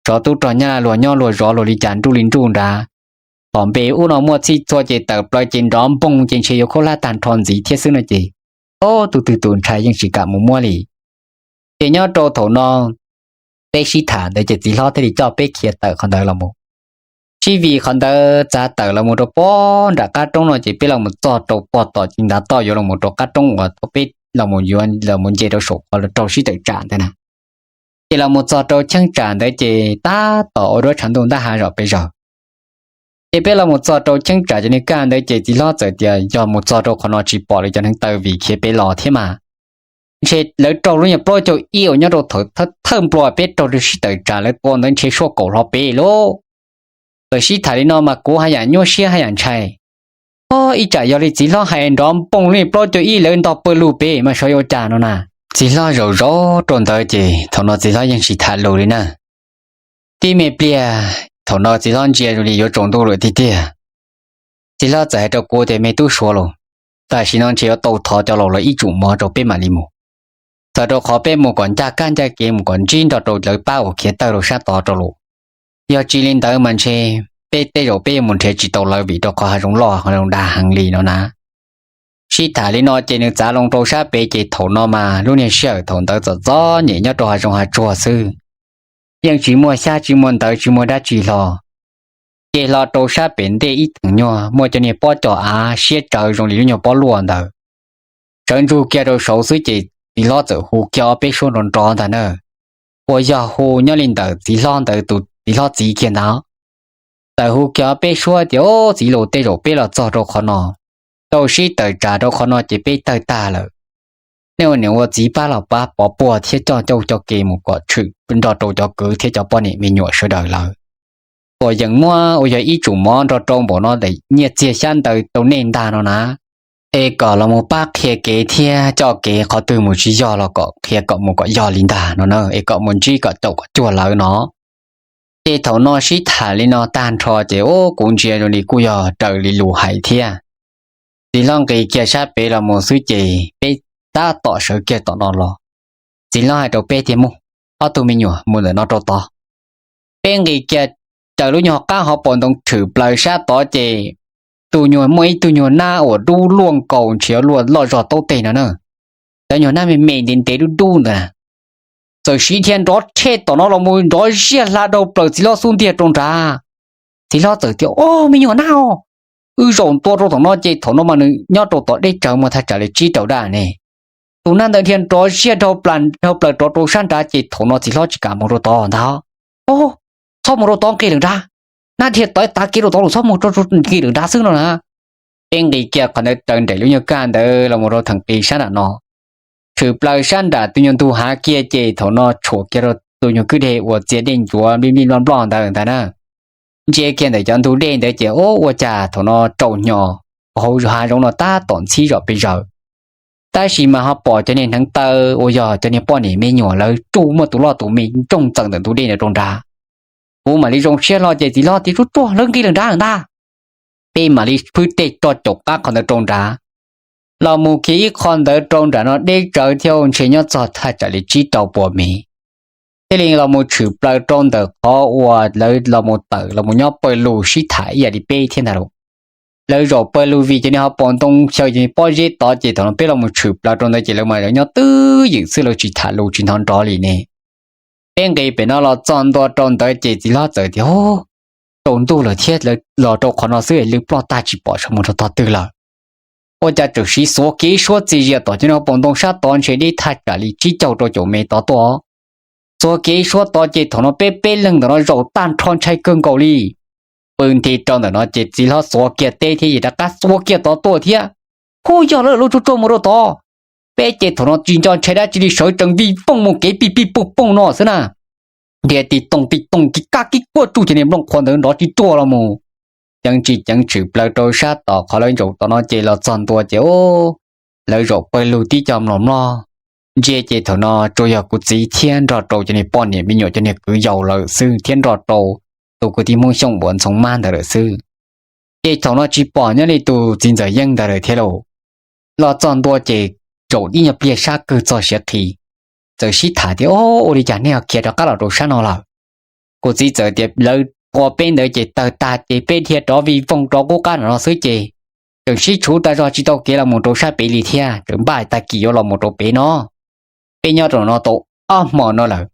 Tsov tub rog Nyab Laj luag nyob luag zov luag li cas nruj li nruj nrad. Thaum npe ub no muaj txhij txhua ces tawm plaws ces nrov npoog ces ntshe yuav khaub hlab tag nrho ntxiv thiab xwb no ces o tus twg tus ntshai yeej tsis kam mus muab li. Ces nyob rau thaum no peb sib tham ntawd ces txiv hlob thiaj li coj peb khiav tawm qhov ntawd los mus. Sib vij qhov ntawd txav tawm los mus rau pog nram qab roob no ces peb los mus txog rau pog tom ces ntav toj yuav los mus rau qab roob uas thaum peb los mus yuav los mus nce rau saum qhov raug sib tawm tsam ntawd na. Ces los mus txog rau cheeb tsam ntawd ces tab tom ua duab tshav ntuj ntab hav zom pes zaws. Ces peb los mus txog rau cheeb tsam cov niag kaj ntawd ces txiv hlob txawm tias yog mus txog rau qhov no tsis pom lawv cov neev taw vim khiav pem los thiab mas ntshe lawv raug lub nyuag plaub caug ib uas nyob rau thaum thawj nplua peb raug sib tawm tsam lawv tua ntawd ntshe suaj kaum hlo pem lauj. Txawm sib tham li no mas kuv haj yam nyuaj siab haj yam ntshai. O ib tsam yog li txiv hlob hais nrov npoog lub nyuag plaub caug ib lawv ntog pawg lug pem mas xyov yuav ua cas no na. Txiv hlob zaum zov rau ntawd ces thaum no txiv hlob yeej tsis tham lus li na. Tib me pliag thaum no txiv hlob ntsia zoo li yuav tsaus ntuj lawm tiag tiag. Txiv hlob txawm hais rau kuv tias me tub Suav lauj, tam sim no ntshe yuav tau thov cov laus lawv ib tsum mov rau peb mam li mus. Txawm rau qhov peb mus kom ncaj kab ncaj kev mus kom ntsib nrog rau lawv pab uas khiav tawg rau sab tod rau lawm. Yog tsis li ntawd mas ntshe peb tej zaum peb yuav mus nrhiav tsis tau lawv vim rau qhov hav zoov loj hav zoov dag heev li no na. Sib tham li no ces nws txav loo rau sab pem ces thaum no mas lub niag sij hawm thaum ntawd txom txom nyem nyob rau hav zoov hav tsuag xwb. Yeej tsis muaj xyab tsis muaj ntawv tsis muaj dab tsi hlo. Ces hlo rau sab pem ntej ib theem nyuag muaj cov niag pob cos av siab tsawv zoo li lub nyuag pob luaj ntawd. Sawv ntsug kiag rau saud xwb ces txiv hlob txawm hu kiag ob peb suab nrov nrov ntag na. Uas yog hu nyob li ntawm txiv hlob ntawd tus txiv hlob txiv kiag ntag. Txawm hu kiag ob peb suab tias, Txiv laus, tej zaum peb los txog rau qhov no, tau sib tawm tsam rau qhov no ces peb tawg tag lawm. Nej ua niam ua txiv pab los pab pov puag thiab coj cauj coj ke mus kom tshwm nrog rau cov kwv thiab cov poj niam me nyuam sawv daws lawm. Uas yeem muab uas yog ib tsum mov nrog rau npaum no ntawm nyiaj txiag xyab ntawv rau nej ntag no na. Es kom los mus pab qhia kev thiab coj kev qhov twg mus tsis yog los kom qhia kom mus kom yog li ntag no na, es kom mus ntsib kom caum kom cuag lawv no. Ces thaum no sib tham li no tag nrho ces ub kuv ntsia zoo li kuj yog raws li lus hais thiab. Txiv hlob nqis kiag sab pem los mus xwb ces peb tab tom sawv kiag tom no los. Txiv hlob hais rau peb tias, Mus, ob tug me nyuam mus ntawm no rau tod. Peb nqis kiag raws lub nyuag qab hauv paus ntoo tshwm plaws sab tod ces tus nyuag muaj ib tug nyuag nab uas dub luaj nkaus ntshiav luaj loj zog taub teg no na. Cov nyuag nab me me ntev ntev dub dub ntawd txawm siv dhia nrov tshej tom no los mus nrov ziaj hla dhau plaws txiv hlob xub ntiag rau nrad. Txiv hlob txawm tias, Au, me nyuam nab os, wb zaum ntua rau tom no ces thaum no mas nws nyob rau tom deb tsawv muaj thaj tsam li tsib rau daj ne. Tus nab ntawd dhia nrov ziaj dhau plaws rov rau sab nrad ces thaum no txiv hlob tsis kam mus rau tod ntag. Au, txhob mus rau tod, nqis lawm nrad. Nab dhia tav tav kev rau tod los txhob mus rau nqis lawm nrad xwb no na. Peb nqis kiag qhov ntawd raws nraim lub nyuag kaj ntawd los mus rau theem qis sab nram no, tshwm plaws sab nram tus nyuag ntug hav kiag ces thaum no tshuam kiag rau tus nyuag kwj deg uas txias dej ncuav nplij nplij nploj nploj ntawd ntag na. Ntsia kiag ntawm cov ntug dej ntawd ces ua cas thaum no tsaus hnyos, hauv hav zoov no tab tom ntxhib zom pes zaws. Tab sis mas ho pom cov niag hneev taw uas yog cov niag poj niam me nyuam lawv tsuj muaj tus loj tus me ntsoog txawm ntawm ntug dej ntawd rau nrad. Kuv mam li zoo siab hlo ces txiv hlob tias, Tsuag tsuag, lawv nqis lawm nrad ntag. Peb mam li phwb tej roj caum qab qhov ntawd rau nrad, los mus khiav ib qho ntawd rau nram no deb tsawv thiab ntshe nyob txog thaj tsam li tsib rau puas mev. Thiaj li los mus tshwm plaws rau ntawm qhov uas lawv los mus tawm los mus nyob pawg lug sib tham ib yam li peb thiab ntag lauj. Lawv zaum pawg lug vim cov niag hauv paus ntoo xyaw cov niag pob zeb tod ces thaum no peb los mus tshwm plaws rau ntawd ces lawv mas lawv nyob twb ywm xwb, lawv tsis tham lus tsis hnov nrov li ne. Peb nqis pem no los txog ntua rau ntawd ces txiv hlob txawm tias, Tsaus ntuj lawm thiab, lawv los rau qhov no xwb es lwj ploj tag tsis pom sawv mus rau tog twg lawm. Ua cas tseem siv xuav kiag ib suab txias zias tom cov niag hauv paus ntoo sab tod ntshe deb thaj tsam li tsib caug rau caum mev tod tuaj. Xuav kiag ib suab tod ces thaum no peb peb leeg ntawm no zaum tag nrho ntshai kawg nkaus li. Pw nti rau ntawm no ces txiv hlob xuav kiag teb thiab ces rov qab xuav kiag tod tuaj thiab. Hu, yog lawv lub tsuag tsuag mus rau tod. Peb ces thaum no tsis nco ntshai dab tsi li, sawv tsees vij vooj mus kev pij pij pooj pooj no xwb na. Nrhiav tiv tooj tiv tooj kib kab kib kuaj tsuj cov niag nplooj qhuav ntawd nrov tsis ruaj los mus. Ceev tsis ceev tshwm plaws rau sab tom qhov lawv zaum tom no ces los txog ntua ces lawv zaum pawg lug tib co mlom mloj. Ntsia ces thaum no tsuas yog kuv txiv thiab nrog rau cov niag poj niam me nyuam cov niag kwv yaus lawm xwb thiab nrog rau tus kwv tij Hmoob Xyooj uas ntxhoo mab ntawd lawm xwb. Ces thaum no tsis pom nyob li tus txiv ntxawm Yeeb ntawd lawm thiab lauj. Los txog ntua ces zaum ib nyuag pliag sab kawg txog siav qis, txawm sib tham tias, Ua li cas nej ho khiav rov qab los rau sab no lawm? Kuv txiv txawm tias, Lawv tua peb ntawd ces tawg tag ces peb dhia rov vij vooj rov qub qab no xwb ces tseem sib tshuv tas zog tsis tau kev los mus rau sab pem li thiab, tseem npaj tag kis yuav los mus rau pem no. Peb nyob rau no tau ob hmo no lawm,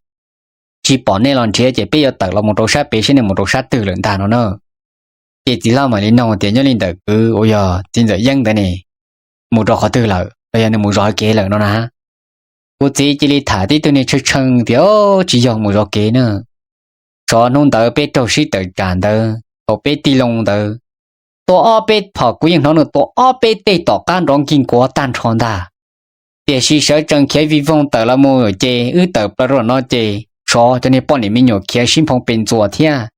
tsis pom nej los nrhiav ces peb yuav tawm los mus rau sab pem saib nej mus rau sab twg lawm ntag no na. Ces txiv hlob mam li nug tias, Nyob li ntawm kwv uas yog txiv ntxawm Yeeb ntawd ne, mus rau qhov twg lawm los yog nws mus zov kev lawm no na? Kuv txiv cia li tham tib tug niag tshee tshee tias, Tsis yog mus zov kev na. Tsov hnub ntawd peb raug sib tawm tsam ntawd tau peb tig loo ntawd, tua ob peb phom, kuv yeej hnov nws tua ob peb teg tom qab nrov nkig nkuav tag nrho ntag. Tiam sis sawv tsees khiav vij voog tawm los mus ces wb tawm plaws rau no ces tsov cov niag poj niam me nyuam khiav sib nphoo pes ntxuas thiab.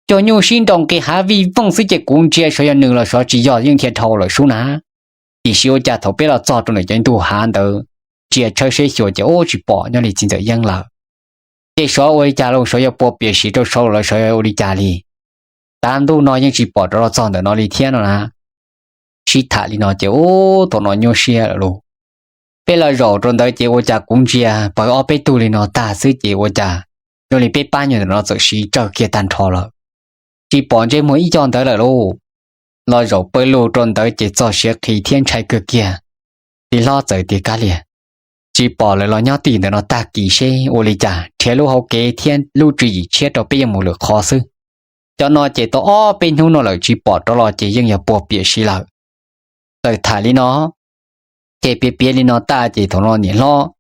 Cua nyuj sib nraus nqis hav vij voog xwb ces kuv ntsia sawv yog nws los sawv tsis yog yeej dhia dhau lawm sub na. Tiam sis ua cas thaum peb los txog rau ntawm cov ntug hav ntawd, ntsia tshawb seb xyuas ces ub tsis pom nyob li txiv ntxawm Yeeb lawm. Ces sawv ua li cas los sawv yog puas piam sim rau sawv los sawv ua li cas li? Tav ntuj no yeej tsis pom rov los txog ntawm no li thiab no na. Sib tham li no ces ub thaum no nyuaj siab lawm lauj. Peb los zaum rau ntawd ces ua cas kuv ntsia pawg ob peb tug li no tag xwb ces ua cas zoo li peb pab nyuag ntawm no txawm siv tsawg kiag tag nrho lawm. Tsis pom ntsej muag ib co ntawd lawm lauj. Los zaum pawg lug rau ntawd ces txog siav qis thiab ntshai kawg kiag. Txiv hlob txawm tias, Kav liam, tsis pom lawm los nyob tim ntawm no tag kis seb ua li cas, nrhiav lub hauv kev thiab lub tswv yim tshiab rau peb yuav mus lwm qhov xwb. Cov no ces tau ob peb hnub no lawm tsis pom rov los ces yeej yog puas piam siv lawm. Txawm tham li no ces piav piav li no tag ces thaum no niam hlob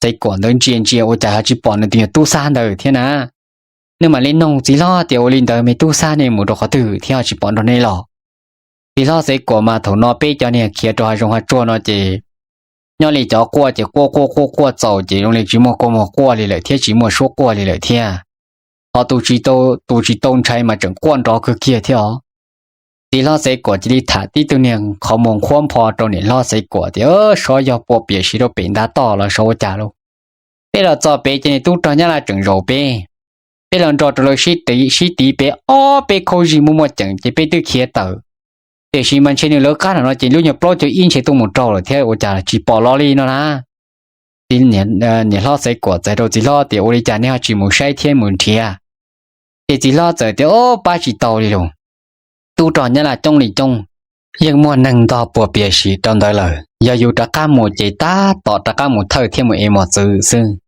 Xaiv Kuam ntawd ntsia ntsia ua cas ho tsis pom nws tus nyuag tub Xab ntawd thiab na. Nws mam li nug txiv hlob tias, Ua li ntawd me tub Xab ne mus rau qhov twg thiab ho tsis pom nrog nej los? Txiv hlob Xaiv Kuam mas thaum no peb cov niag khiav rau hav zoov hav tsuag no ces nyob li cov quaj ces quaj quaj quaj quaj txaus ces zoo li tsis muaj kua muag quaj li lawm thiab tsis muaj suab quaj li lawm thiab. Ho tus tsis tau, tus tsis tau ntshai mas tseem quaj nrov kawg kiag thiab os. Txiv hlob Xaiv Kuam cia li tham tib tug niag qhov muag nqhuab npho rau niam hlob Xaiv Kuam tias, Sov yog puas piam siv rau pem ntav toj los sov ua cas lauj? Peb los txog pem ces niag tub rog Nyab Laj tseem zaum peb. Peb los nrog rau lawv sib tid pem ob peb khaub zig muaj muaj ceem ces peb twb khiav tawm. Tiam sis mas ntshe nws lawv qab no ces lub nyuag plaub caug ib ntshe tuaj mus raug lawm thiab ua cas tsis pom los li no na. Niam hlob Xaiv Kuam txais rau txiv hlob tias, Ua li cas nej ho tsis mus saib thiab mus nrhiav? Ces txiv hlob txawm tias, Ob, pab tsis tau li lauj. Tub rog Nyab Laj coob li coob, yeej muaj neeg ntog puas piam sim rau ntawd lawm. Yog yus rov qab mus ces tab tom rov qab mus thawj thiab mus ev mos txwv xwb.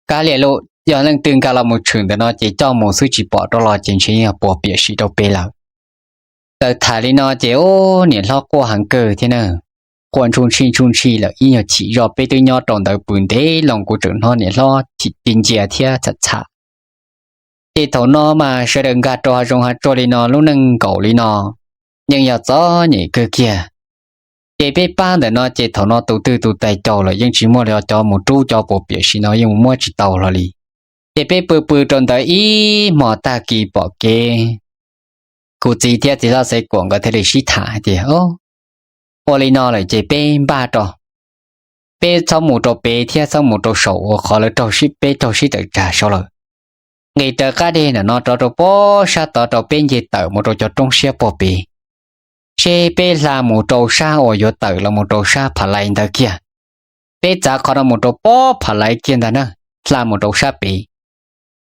Kav liam lauj, yog leej twg nkag los mus tshwm ntawm no ces coj mus xwb, tsis pom rov los ces ntshe yog puas piam sim rau pem lawm. Txawm tham li no ces ub niam hlob quaj heev kawg thiab na. Quaj ntsuj ntshij ntsuj ntshij lawm ib nyuag chim zoj peb twb nyob rau ntawd pw ntev loo kuv tseem hnov niam hlob ci ncia thiab txham txham. Ces thaum no mas sawv daws nkag rau hav zoov hav tsuag li no lub neej nkaum li no, yeej yog txom nyem kawg kiag. Ces peb pab ntawm no ces thaum no tus twg tus tais caus lawm yeej tsis muaj li, cov mus rub cov puas piam sim no yeej mus muab tsis tau hlo li. Ces peb pw pw rau ntawd ib hmo tag kis pom kev, kuv txiv thiab txiv hlob Xaiv Kuam nkawd thiaj li sib tham hais tias, ua li no lawm ces peb npaj rau, peb txhob mus rau pem thiab txhob mus rau saum uas qhov lawv raug, peb raug sib tawm tsam saud lawm. Nqis raws qab deg ntawm no rov rau pob sab tod rau peb nce tawm mus rau cov roob siab puag pem, seb peb hla mus rau sab uas yuav tawm los mus rau sab Pham Lais ntawd kiag. Peb txav qhov no mus rau pob Pham Lais kiag ntag na, hla mus rau sab pem,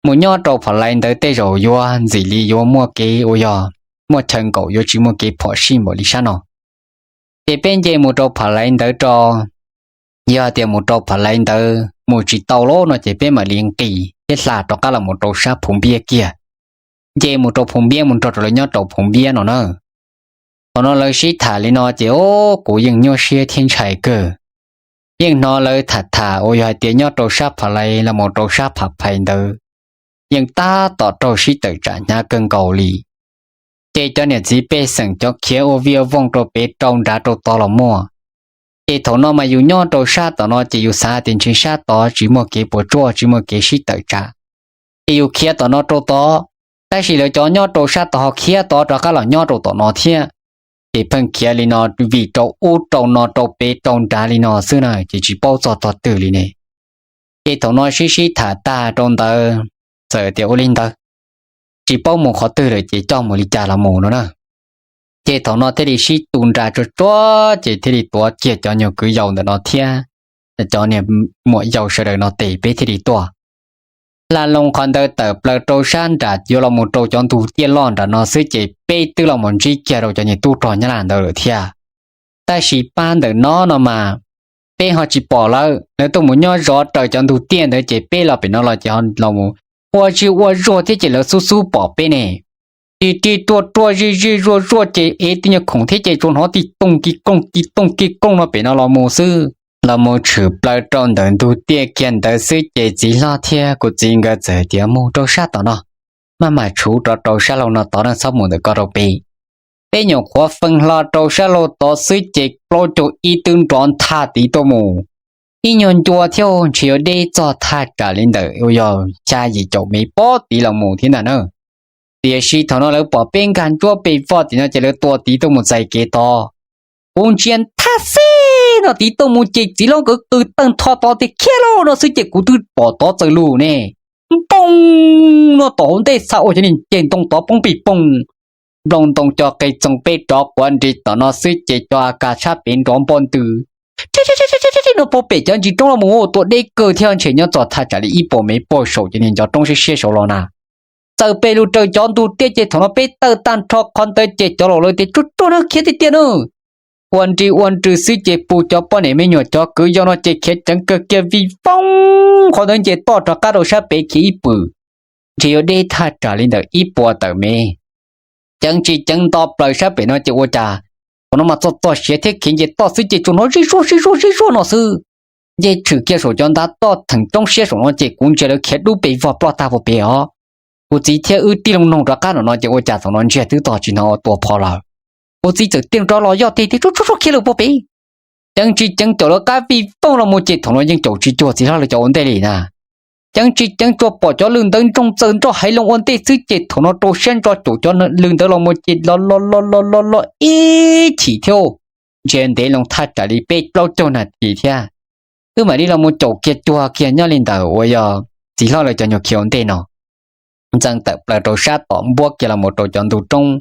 mus nyob rau Pham Lais ntawd tej zaum yuav ntxim li yuav muaj kev uas yog muaj chaw nkaum, yuav tsis muaj kev phom sij npaum li sab no. Ces peb nce mus rau Pham Lais ntawd rau, yog tias mus rau Pham Lais ntawd mus tsis tau lawm no ces peb mam li nqis thiab hla rov qab los mus rau sab Phu Npiab kiag, nce mus rau Phu Npiab mus nrog rau lawv nyob rau Phu Npiab no na. Thaum no lawv sib tham li no ces o, kuv yeej nyuaj siab thiab ntshai kawg. Yeej hnov lawv tham tham uas yog hais tias nyob rau sab Pham Lais los mus rau sab Pham Phais ntawd yeej tab tom raug sib tawm tsam hnyav kawg nkaus li. Ces cov niam txiv pej xeem cov khiav ua vij ua vooj rau pem rau nrad rau tod los muaj. Ces thaum no mas yus nyob rau sab tom no ces yus xav tias ntshe sab tod tsis muaj kev puas tsuaj tsis muaj kev sib tawm tsam, ces yus khiav tom no rau tod, tab sis lawv cov nyob rau sab tod ho khiav tod rov qab los nyob rau tom no thiab. Ces pheej khiav li no vij rau ub rau no rau pem rau nrad li no xwb na ces tsis paub txog tog twg li ne. Ces thaum no sib sib tham tag rau ntawd, txawm tias ua li ntawd, tsis paub mus qhov twg lawm ces coj mus li cas los mus no na. Ces thaum no thiaj li sib tu nra tsuag tsuag ces thiaj li tuav kiag cov nyuag kwv yau ntawm no thiab cov niag muam yau sawv daws no tes peb thiaj li tuaj. Hla loo qhov ntawd tawm plaws rau sab nram yuav los mus rau cov ntug tiaj loj nram no xwb ces peb twb los mus ntsib kiag rau cov niag tub rog Nyab Laj ntawd lawm thiab. Tab sis pab ntawm no no mas peb ho tsis pom lawv, lawv tuaj mus nyob zov raws cov ntug tiaj ntawd ces peb los pem no los ces los mus ua zig ua zuag thiab ces lawv xub xub pom peb ne. Ris ris ruaj ruaj zij zij zuaj zuaj ces ev tej nyuag khoom thiab ces tsuas hnov tib tooj ki kooj tib tooj ki kooj no pem no los mus xwb. Los mus tshwm plaws rau ntawm ntug tiaj kiag ntawd xwb ces txiv hlob thiab kuv txiv nkawd txawm hais tias mus rau sab tom no, maj mam tshuv rov rau sab laug no tod na, txhob mus ntawm ko rau pem. Peb nyuam qhuav feej hlo rau sab laug tod xwb ces plaub caug ib twb nrov nthaj tid tuaj mus. Ib nyuag ncua thiab ntshe yuav deb txog thaj tsam li ntawm uas yog xya yim caum mev pob tid los mus thiab ntag na. Tiam sis thaum no lawv pom peb nkag ntsuab pes vog tim no ces lawv tua tid tuaj mus txais kev tod. Kuv ntsia thaj xib no tid tuaj mus ces txiv hlob nkawd qw tawg ntho tod tias khiav lauj no xwb ces kuv twb pom tod txawm lug ne. Npoo no tom hauv ntej xa ua cov niag ceg ntoo tod poob pij poog. Nplooj ntoo co qe txoog peb rov quav nris tom no xwb ces cov A K sab pem nrov npoj ntws no puag pem cov ntsis roob los mus tua deb kawg thiab ntshe nyob txog thaj tsam li ib puas mev puag saum cov niag ncov roob siab siab saud los na. Txawm pes lug raws cov ntug tiaj ces thaum no peb tawm tag nrho qhov ntawd ces cov laus lawv tias tsuag tsuag na khiav tiag tiag na. Ua nri ua nrws xwb ces pus cov poj niam me nyuam cov kwv yau no ces khiav ceev kawg kiag vij foob qhov ntawd nce toj rov qab rau sab pem khiav ib pwm, ntshe yuav deb thaj tsam li ntawm ib puas tawm mev. Ceev tsis ceev nto plaws sab pem no ces ua cas thaum no mas txog txog siav thiab khiav nce toj xwb ces tsuas hnov zij zuag zij zuag zij zuag no xwb. Nce tshwm kiag saum cov ntav toj theem roob siab saum no ces kuv ntsia lawv khiav dub pes vog ploj tag puag pem os. Kuv txiv thiab wb tij loo noog rov qab no no ces ua cas thaum no ntsiag twb tog tsis hnov tua phom lawm. Kuv txiv txawm tig rov los yog tes tias tsuag tsuag khiav lawm puag pem. Ceev tsis ceev caum lawv qab vij foob los mus ces thaum no yeej caum tsis cuag txiv hlob lawv cov ua ntej li na. Ceev tsis ceev cuag pom cov lw ntawd ntsoog txaws nroj haiv loo ua ntej xwb ces thaum no rau siab ntso caum cov lw ntawd los mus ces los los los los los los ib chim thiab. Ntsia ntev loo thaj tsam li peb plaub caug nas this thiab, wb mam li los mus caum kiag cuag kiag nyob li ntawm uas yog txiv hlob lawv cov nyuag khiav ua ntej no. Ntxeev tawm plaws rau sab tom npuab kiag los mus rau cov ntug roob,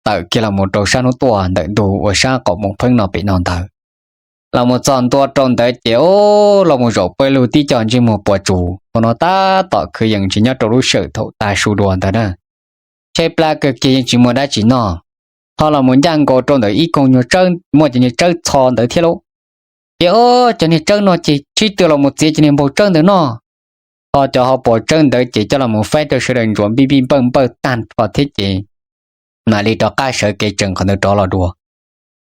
tawm kiag los mus rau sab hnub tuaj ntawm ntug uas sab qaum moos pheeb no pem no ntawd. Los mus txog ntua rau ntawd ces o, los mus zaum pawg lug tib co ntsej muag puas tsuas, thaum no tab tom khwv yees tsis nyob rau lub sij hawm thaum tas su dua ntawd na. Tshaib plab kawg kiag yeej tsis muaj dab tsi noj, ho los mus ncaj nkaus rau ntawm ib koog nyuag tsawb muaj cov niag tsawb txho ntawd thiab lauj. Ces o, cov niag tsawb no ces sib tw los mus txiav cov niag npau tsawb ntawd noj. Ho cov hauv paus tsawb ntawd ces coj los mus faib rau sawv daws ntsuas npij npij npawj npawj tag nrho thiab ces mam li rov qab sawv kev tseem qhov ntawd rov los dua.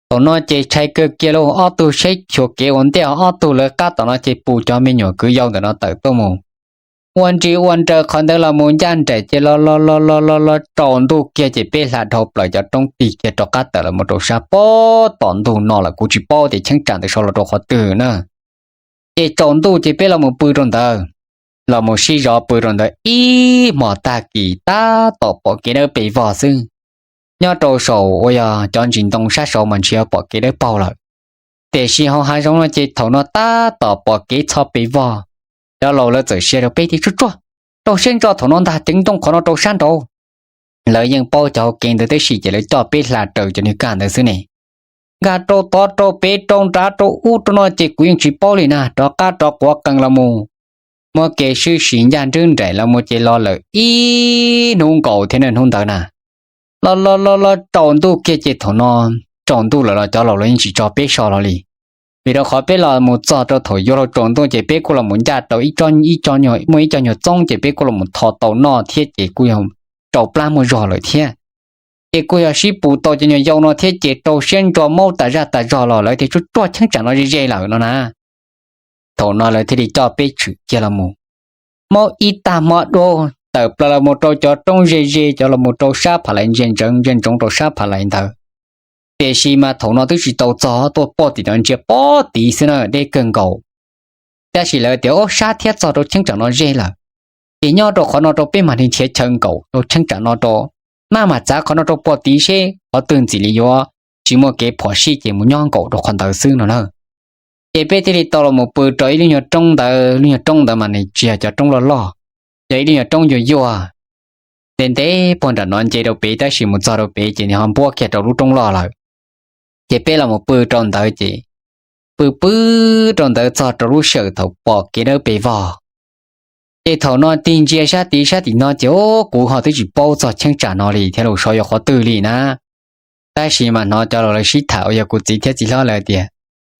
Thaum no ces ntshai kawg kiag lauj, ob tug saib xyuas kev ua ntej, ob tug lawv qab tom no ces pus cov me nyuam kwv yau ntawm no tawm tuaj mus. Ua nri ua nraws qhov ntawd los mus ncaj nraim ces los los los los los los tsaus ntuj kiag ces peb hla dhau plaws cov roob tig kiag rov qab tawm los mus rau sab pob tom ntug no lawm. Kuv tsis paub tias cheeb tsam ntawd sau los rau qhov twg na. Ces tsaus ntuj ces peb los mus pw rau ntawd, los mus sib zov pw rau ntawd ib hmos tag kis tab tom pom kev dawb pes vog xwb. Nyob rau saum uas yog cov ntsis ntoo sab saud mas ntshe pom kev dawb paug lawm. Tiam sis hauv hav zoov no ces thaum no tab tom pom kev txho pes vog. Cov laus lawv txawm sia rau peb tias, Tsuag tsuag, rau siab ntso thaum no ntag, ceev ntoo qhov no rau sab nraud. Lawv yeej paub cov hauv kev ntawd tab sis ces lawv coj peb hla raws cov niag kaj ntawd xwb ne. Nkag rau tod rau pem rau nrad rau ub rau no ces kuv yeej tsis paub li na, rov qab rov quav qees los mus, muab kev swb sim ncaj nrwb nraim los mus ces los lawm ib hnub nkaus thiab na hnub ntawd na. Los los los los tsaus ntuj kiag ces thaum no tsaus ntuj lawm los cov laus los yeej tsis tso peb so los li. Vim rau qhov peb los mus txog rau thaum yuav luag tsaus ntuj ces peb kuj los mus ncaj rau ib co, muaj ib co nyuag txoob ces peb kuj los mus tho tau noj thiab ces kuj yog rau plab muaj zog lawm thiab. Ces kuj yog sib pus tau cov nyuag yau no thiab ces rau siab ntso maub tas zaj tas zog los lawv tias, Tsuag tsuag, cheeb tsam no ze ze lawm no na. Thaum no lawv thiaj li coj peb tshwm kiag los mus. Maub ib tag hmo dua tawm plaws los mus rau cov roob ze ze, cov los mus rau sab Pha Lais ntsia ntsoov ntsia ntsoov rau sab Pha Lais ntawd. Tiam sis mas thaum no twb tsis tau txog, tuaj pom tim no ntsia pom tid xwb na, deb kawg nkaus. Tab sis lawv tias, Ob, sab thiab txog rau cheeb tsam no ze lawm. Ces nyob rau qhov no rau peb mam li nrhiav chaw nkaum rau cheeb tsam no rau, maj mam txav qhov no rau pom tid seb qhov twg ntxim li yuav tsis muaj kev phom sij ces mus nyob nkaum rau qhov ntawd xwb no na. Ces peb thiaj li tau los mus pw rau ib lub nyuag roob ntawd, lub nyuag roob ntawd mas nws tsis yog cov roob loj loj, yog ib lub nyuag roob yuag yuag. Ntev ntev puag nram no nce rau pem tab sis mus txog rau pem ces nws ho npuab kiag rau lub roob loj lawm. Ces peb los mus pw rau ntawd ces pw pw rau ntawd txog rau lub sij hawm thaum pom kev dawb pes vog. Ces thaum no tig ntsia sab tid sab tim no ces, Ub, kuv ho twb tsis paub txog cheeb tsam no li thiab los xyov yog qhov twg li na. Tab sis mas hnov cov laus lawv sib tham uas yog kuv txiv thiab txiv hlob lawv tias,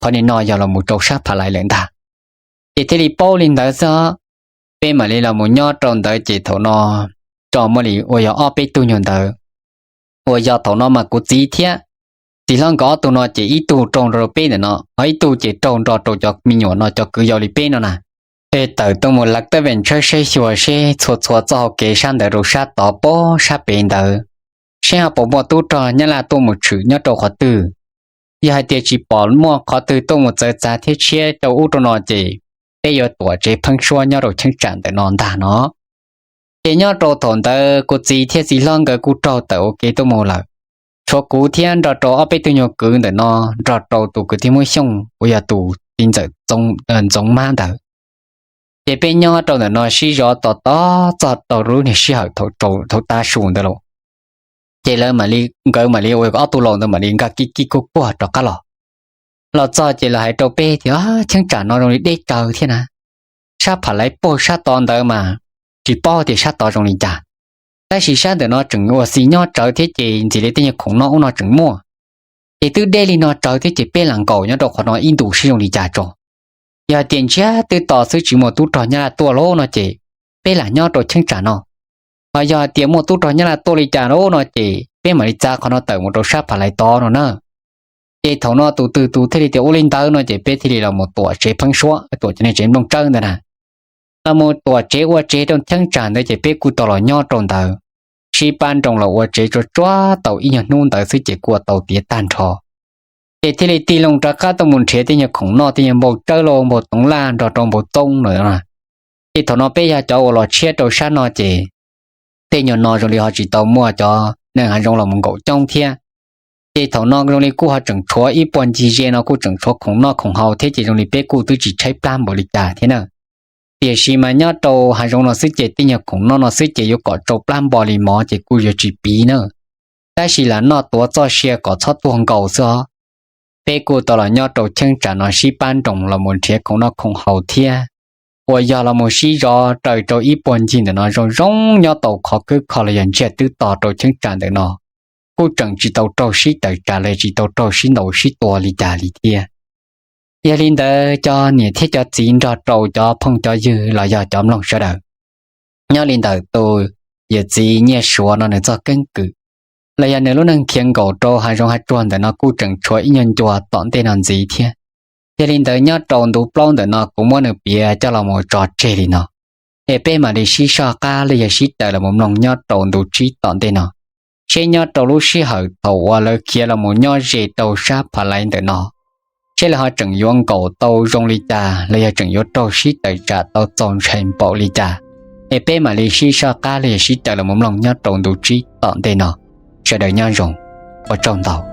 Qhov ni no yog los mus rau sab Pha Lais lawm ntag. Ces thiaj li paub li ntawd xwb. Peb mam li los mus nyob rau ntawd ces thaum no tso muaj li uas yog ob peb tug nyuag ntawd, uas yog thaum no mas kuv txiv thiab txiv hlob nkawd ob tug no ces ib tug raug nrog rau peb ntawm no, ho ib tug ces raug nrog rau cov me nyuam no cov kwv yau li peb no na. Es tawm tuaj mus lawv tab vej ntshawb saib xyuas seb txhua txhua txoj hau kev sab ntawd rau sab tod pem sab pem ntawd, seb ho puas muaj tub rog Nyab Laj tuaj mus tshwm nyob rau qhov twg. Yog hais tias tsis pom muaj qhov twg tuaj mus txawv txav thiab tshiab rau ub rau no ces peb yuav tuam tsev pheeb suab nyob rau cheeb tsam ntawm no ntag no. Ces nyob rau thaum ntawd kuv txiv thiab txiv hlob nkawd kuj raug tawm ua ke tuaj mus lawm. Tshuav kuv thiab nrog rau ob peb tug nyuag kwv ntawm no nrog rau tus kwv tij Hmoob Xyooj uas yog tus txiv ntxawm Ntxoov Mab ntawd. Ces peb nyob rau ntawm no sib zov tos tos txog rau lub niag sij hawm thaum tav su ntawd los, ces lawv mam li, nkawd mam li ua ob tug laus ntawd mam li nkag kib kib kuag kuag rov qab los. Los txog ces lawv hais rau peb tias, Cheeb tsam no zoo li deb tsawv thiab na. Sab Pham Laiv puag sab tod ntawd mas tsis paub tias sab tod zoo li cas, tab sis sab ntawm no tseem ua xis nyob tsawv thiab ces ntxim li tej nyuag khoom noj ub no tseem muaj. Ces twb deb li no tsawv thiab ces peb lam nkaum nyob rau qhov no ib ntus seb zoo li cas tso. Yog hais tias ntsiag twb to xwb tsis muaj tub rog Nyab Laj tuaj lawm no ces peb lam nyob rau cheeb tsam no. Ho yog hais tias muaj tub rog Nyab Laj tuaj li cas lawm no ces peb mam li txav qhov no tawm mus rau sab Pham Laiv tod no na. Ces thaum no tus twg tus thiaj li tias ua li ntawd no ces peb thiaj li los mus tuam tsev pheeb suab, tuam cov niag tsev nplooj tsawb ntawd na. Los mus tuam tsev ua tsev rau cheeb tsam ntawd ces peb kuj tau los nyob rau ntawd, sib pab nroos los ua tsev tsuag tsuag tau ib nyuag hnub ntawd xwb ces kuj ua tau tiav tag nrho. Ces thiaj li tig loo rov qab tuaj mus nrhiav tej nyuag khoom noj, tej nyuag npau tsawb los npau toov laj nrog rau npau txoob no. Ces thaum no peb yog cov uas los tshiab rau sab no ces tej nyuag no zoo li ho tsis tau muaj cov neeg hav zoov los mus nkaum coob thiab. Ces thaum no zoo li kuj ho tseem tshuav ib puag ncig ze no kuj tseem tshuav khoom noj khoom haus thiab ces zoo li peb kuj twb tsis tshaib plab npaum li cas thiab na. Tiam sis mas nyob rau hav zoov no xwb ces tej nyuag khoom noj no xwb ces yuav kom tsau plab npo li mov ces kuj yuav tsis piv na. Tab sis lam noj tuav txoj sia kom txhob tuag nkaus xwb os. Peb kuj tau los nyob rau cheeb tsam no sib pab nroos los mus nrhiav khoom noj khoom haus thiab uas yog los mus sib zov raws rau ib puag ncig ntawm no zoo zoo nyob tau khov khwb kho los yog ntsiag twb to rau cheeb tsam ntawm no, kuj tseem tsis tau raug sib tawm tsam los tsis tau raug sib ntaus sib tua li cas li thiab. Yog li ntawd cov niam thiab cov txiv nrog rau cov phooj cov ywg los yog cov mloog sawv daws, nyob li ntawm tus yawm txiv Nyiaj Suav no nws txoj keeb kwm los yog nws lub neej khiav nkaum rau hav zoov hav tsuag ntawm no kuj tseem tshuav ib nyuag ncua tom ntej no ntxiv thiab. Yog li ntawd nyob rau ntu plaub ntawm no kuv muab nws piav coj los mus tso tseg li no. Es peb mam li sib soj qab los yog sib raws los mus mloog nyob rau ntu tsib tom ntej no, seb nyob rau lub sij hawm thaum uas lawv khiav los mus nyob ze rau sab Pha Lais ntawm no, seb lawv ho tseem yuav nkaum tau zoo li cas los yog tseem yuav raug sib tawm tsam tau txaus ntshai npaum li cas. Es peb mam li sib soj qab los yog sib raws los mus mloog nyob rau ntu tsib tom ntej no. Sawv daws nyob zoo, ua tsaug ntau.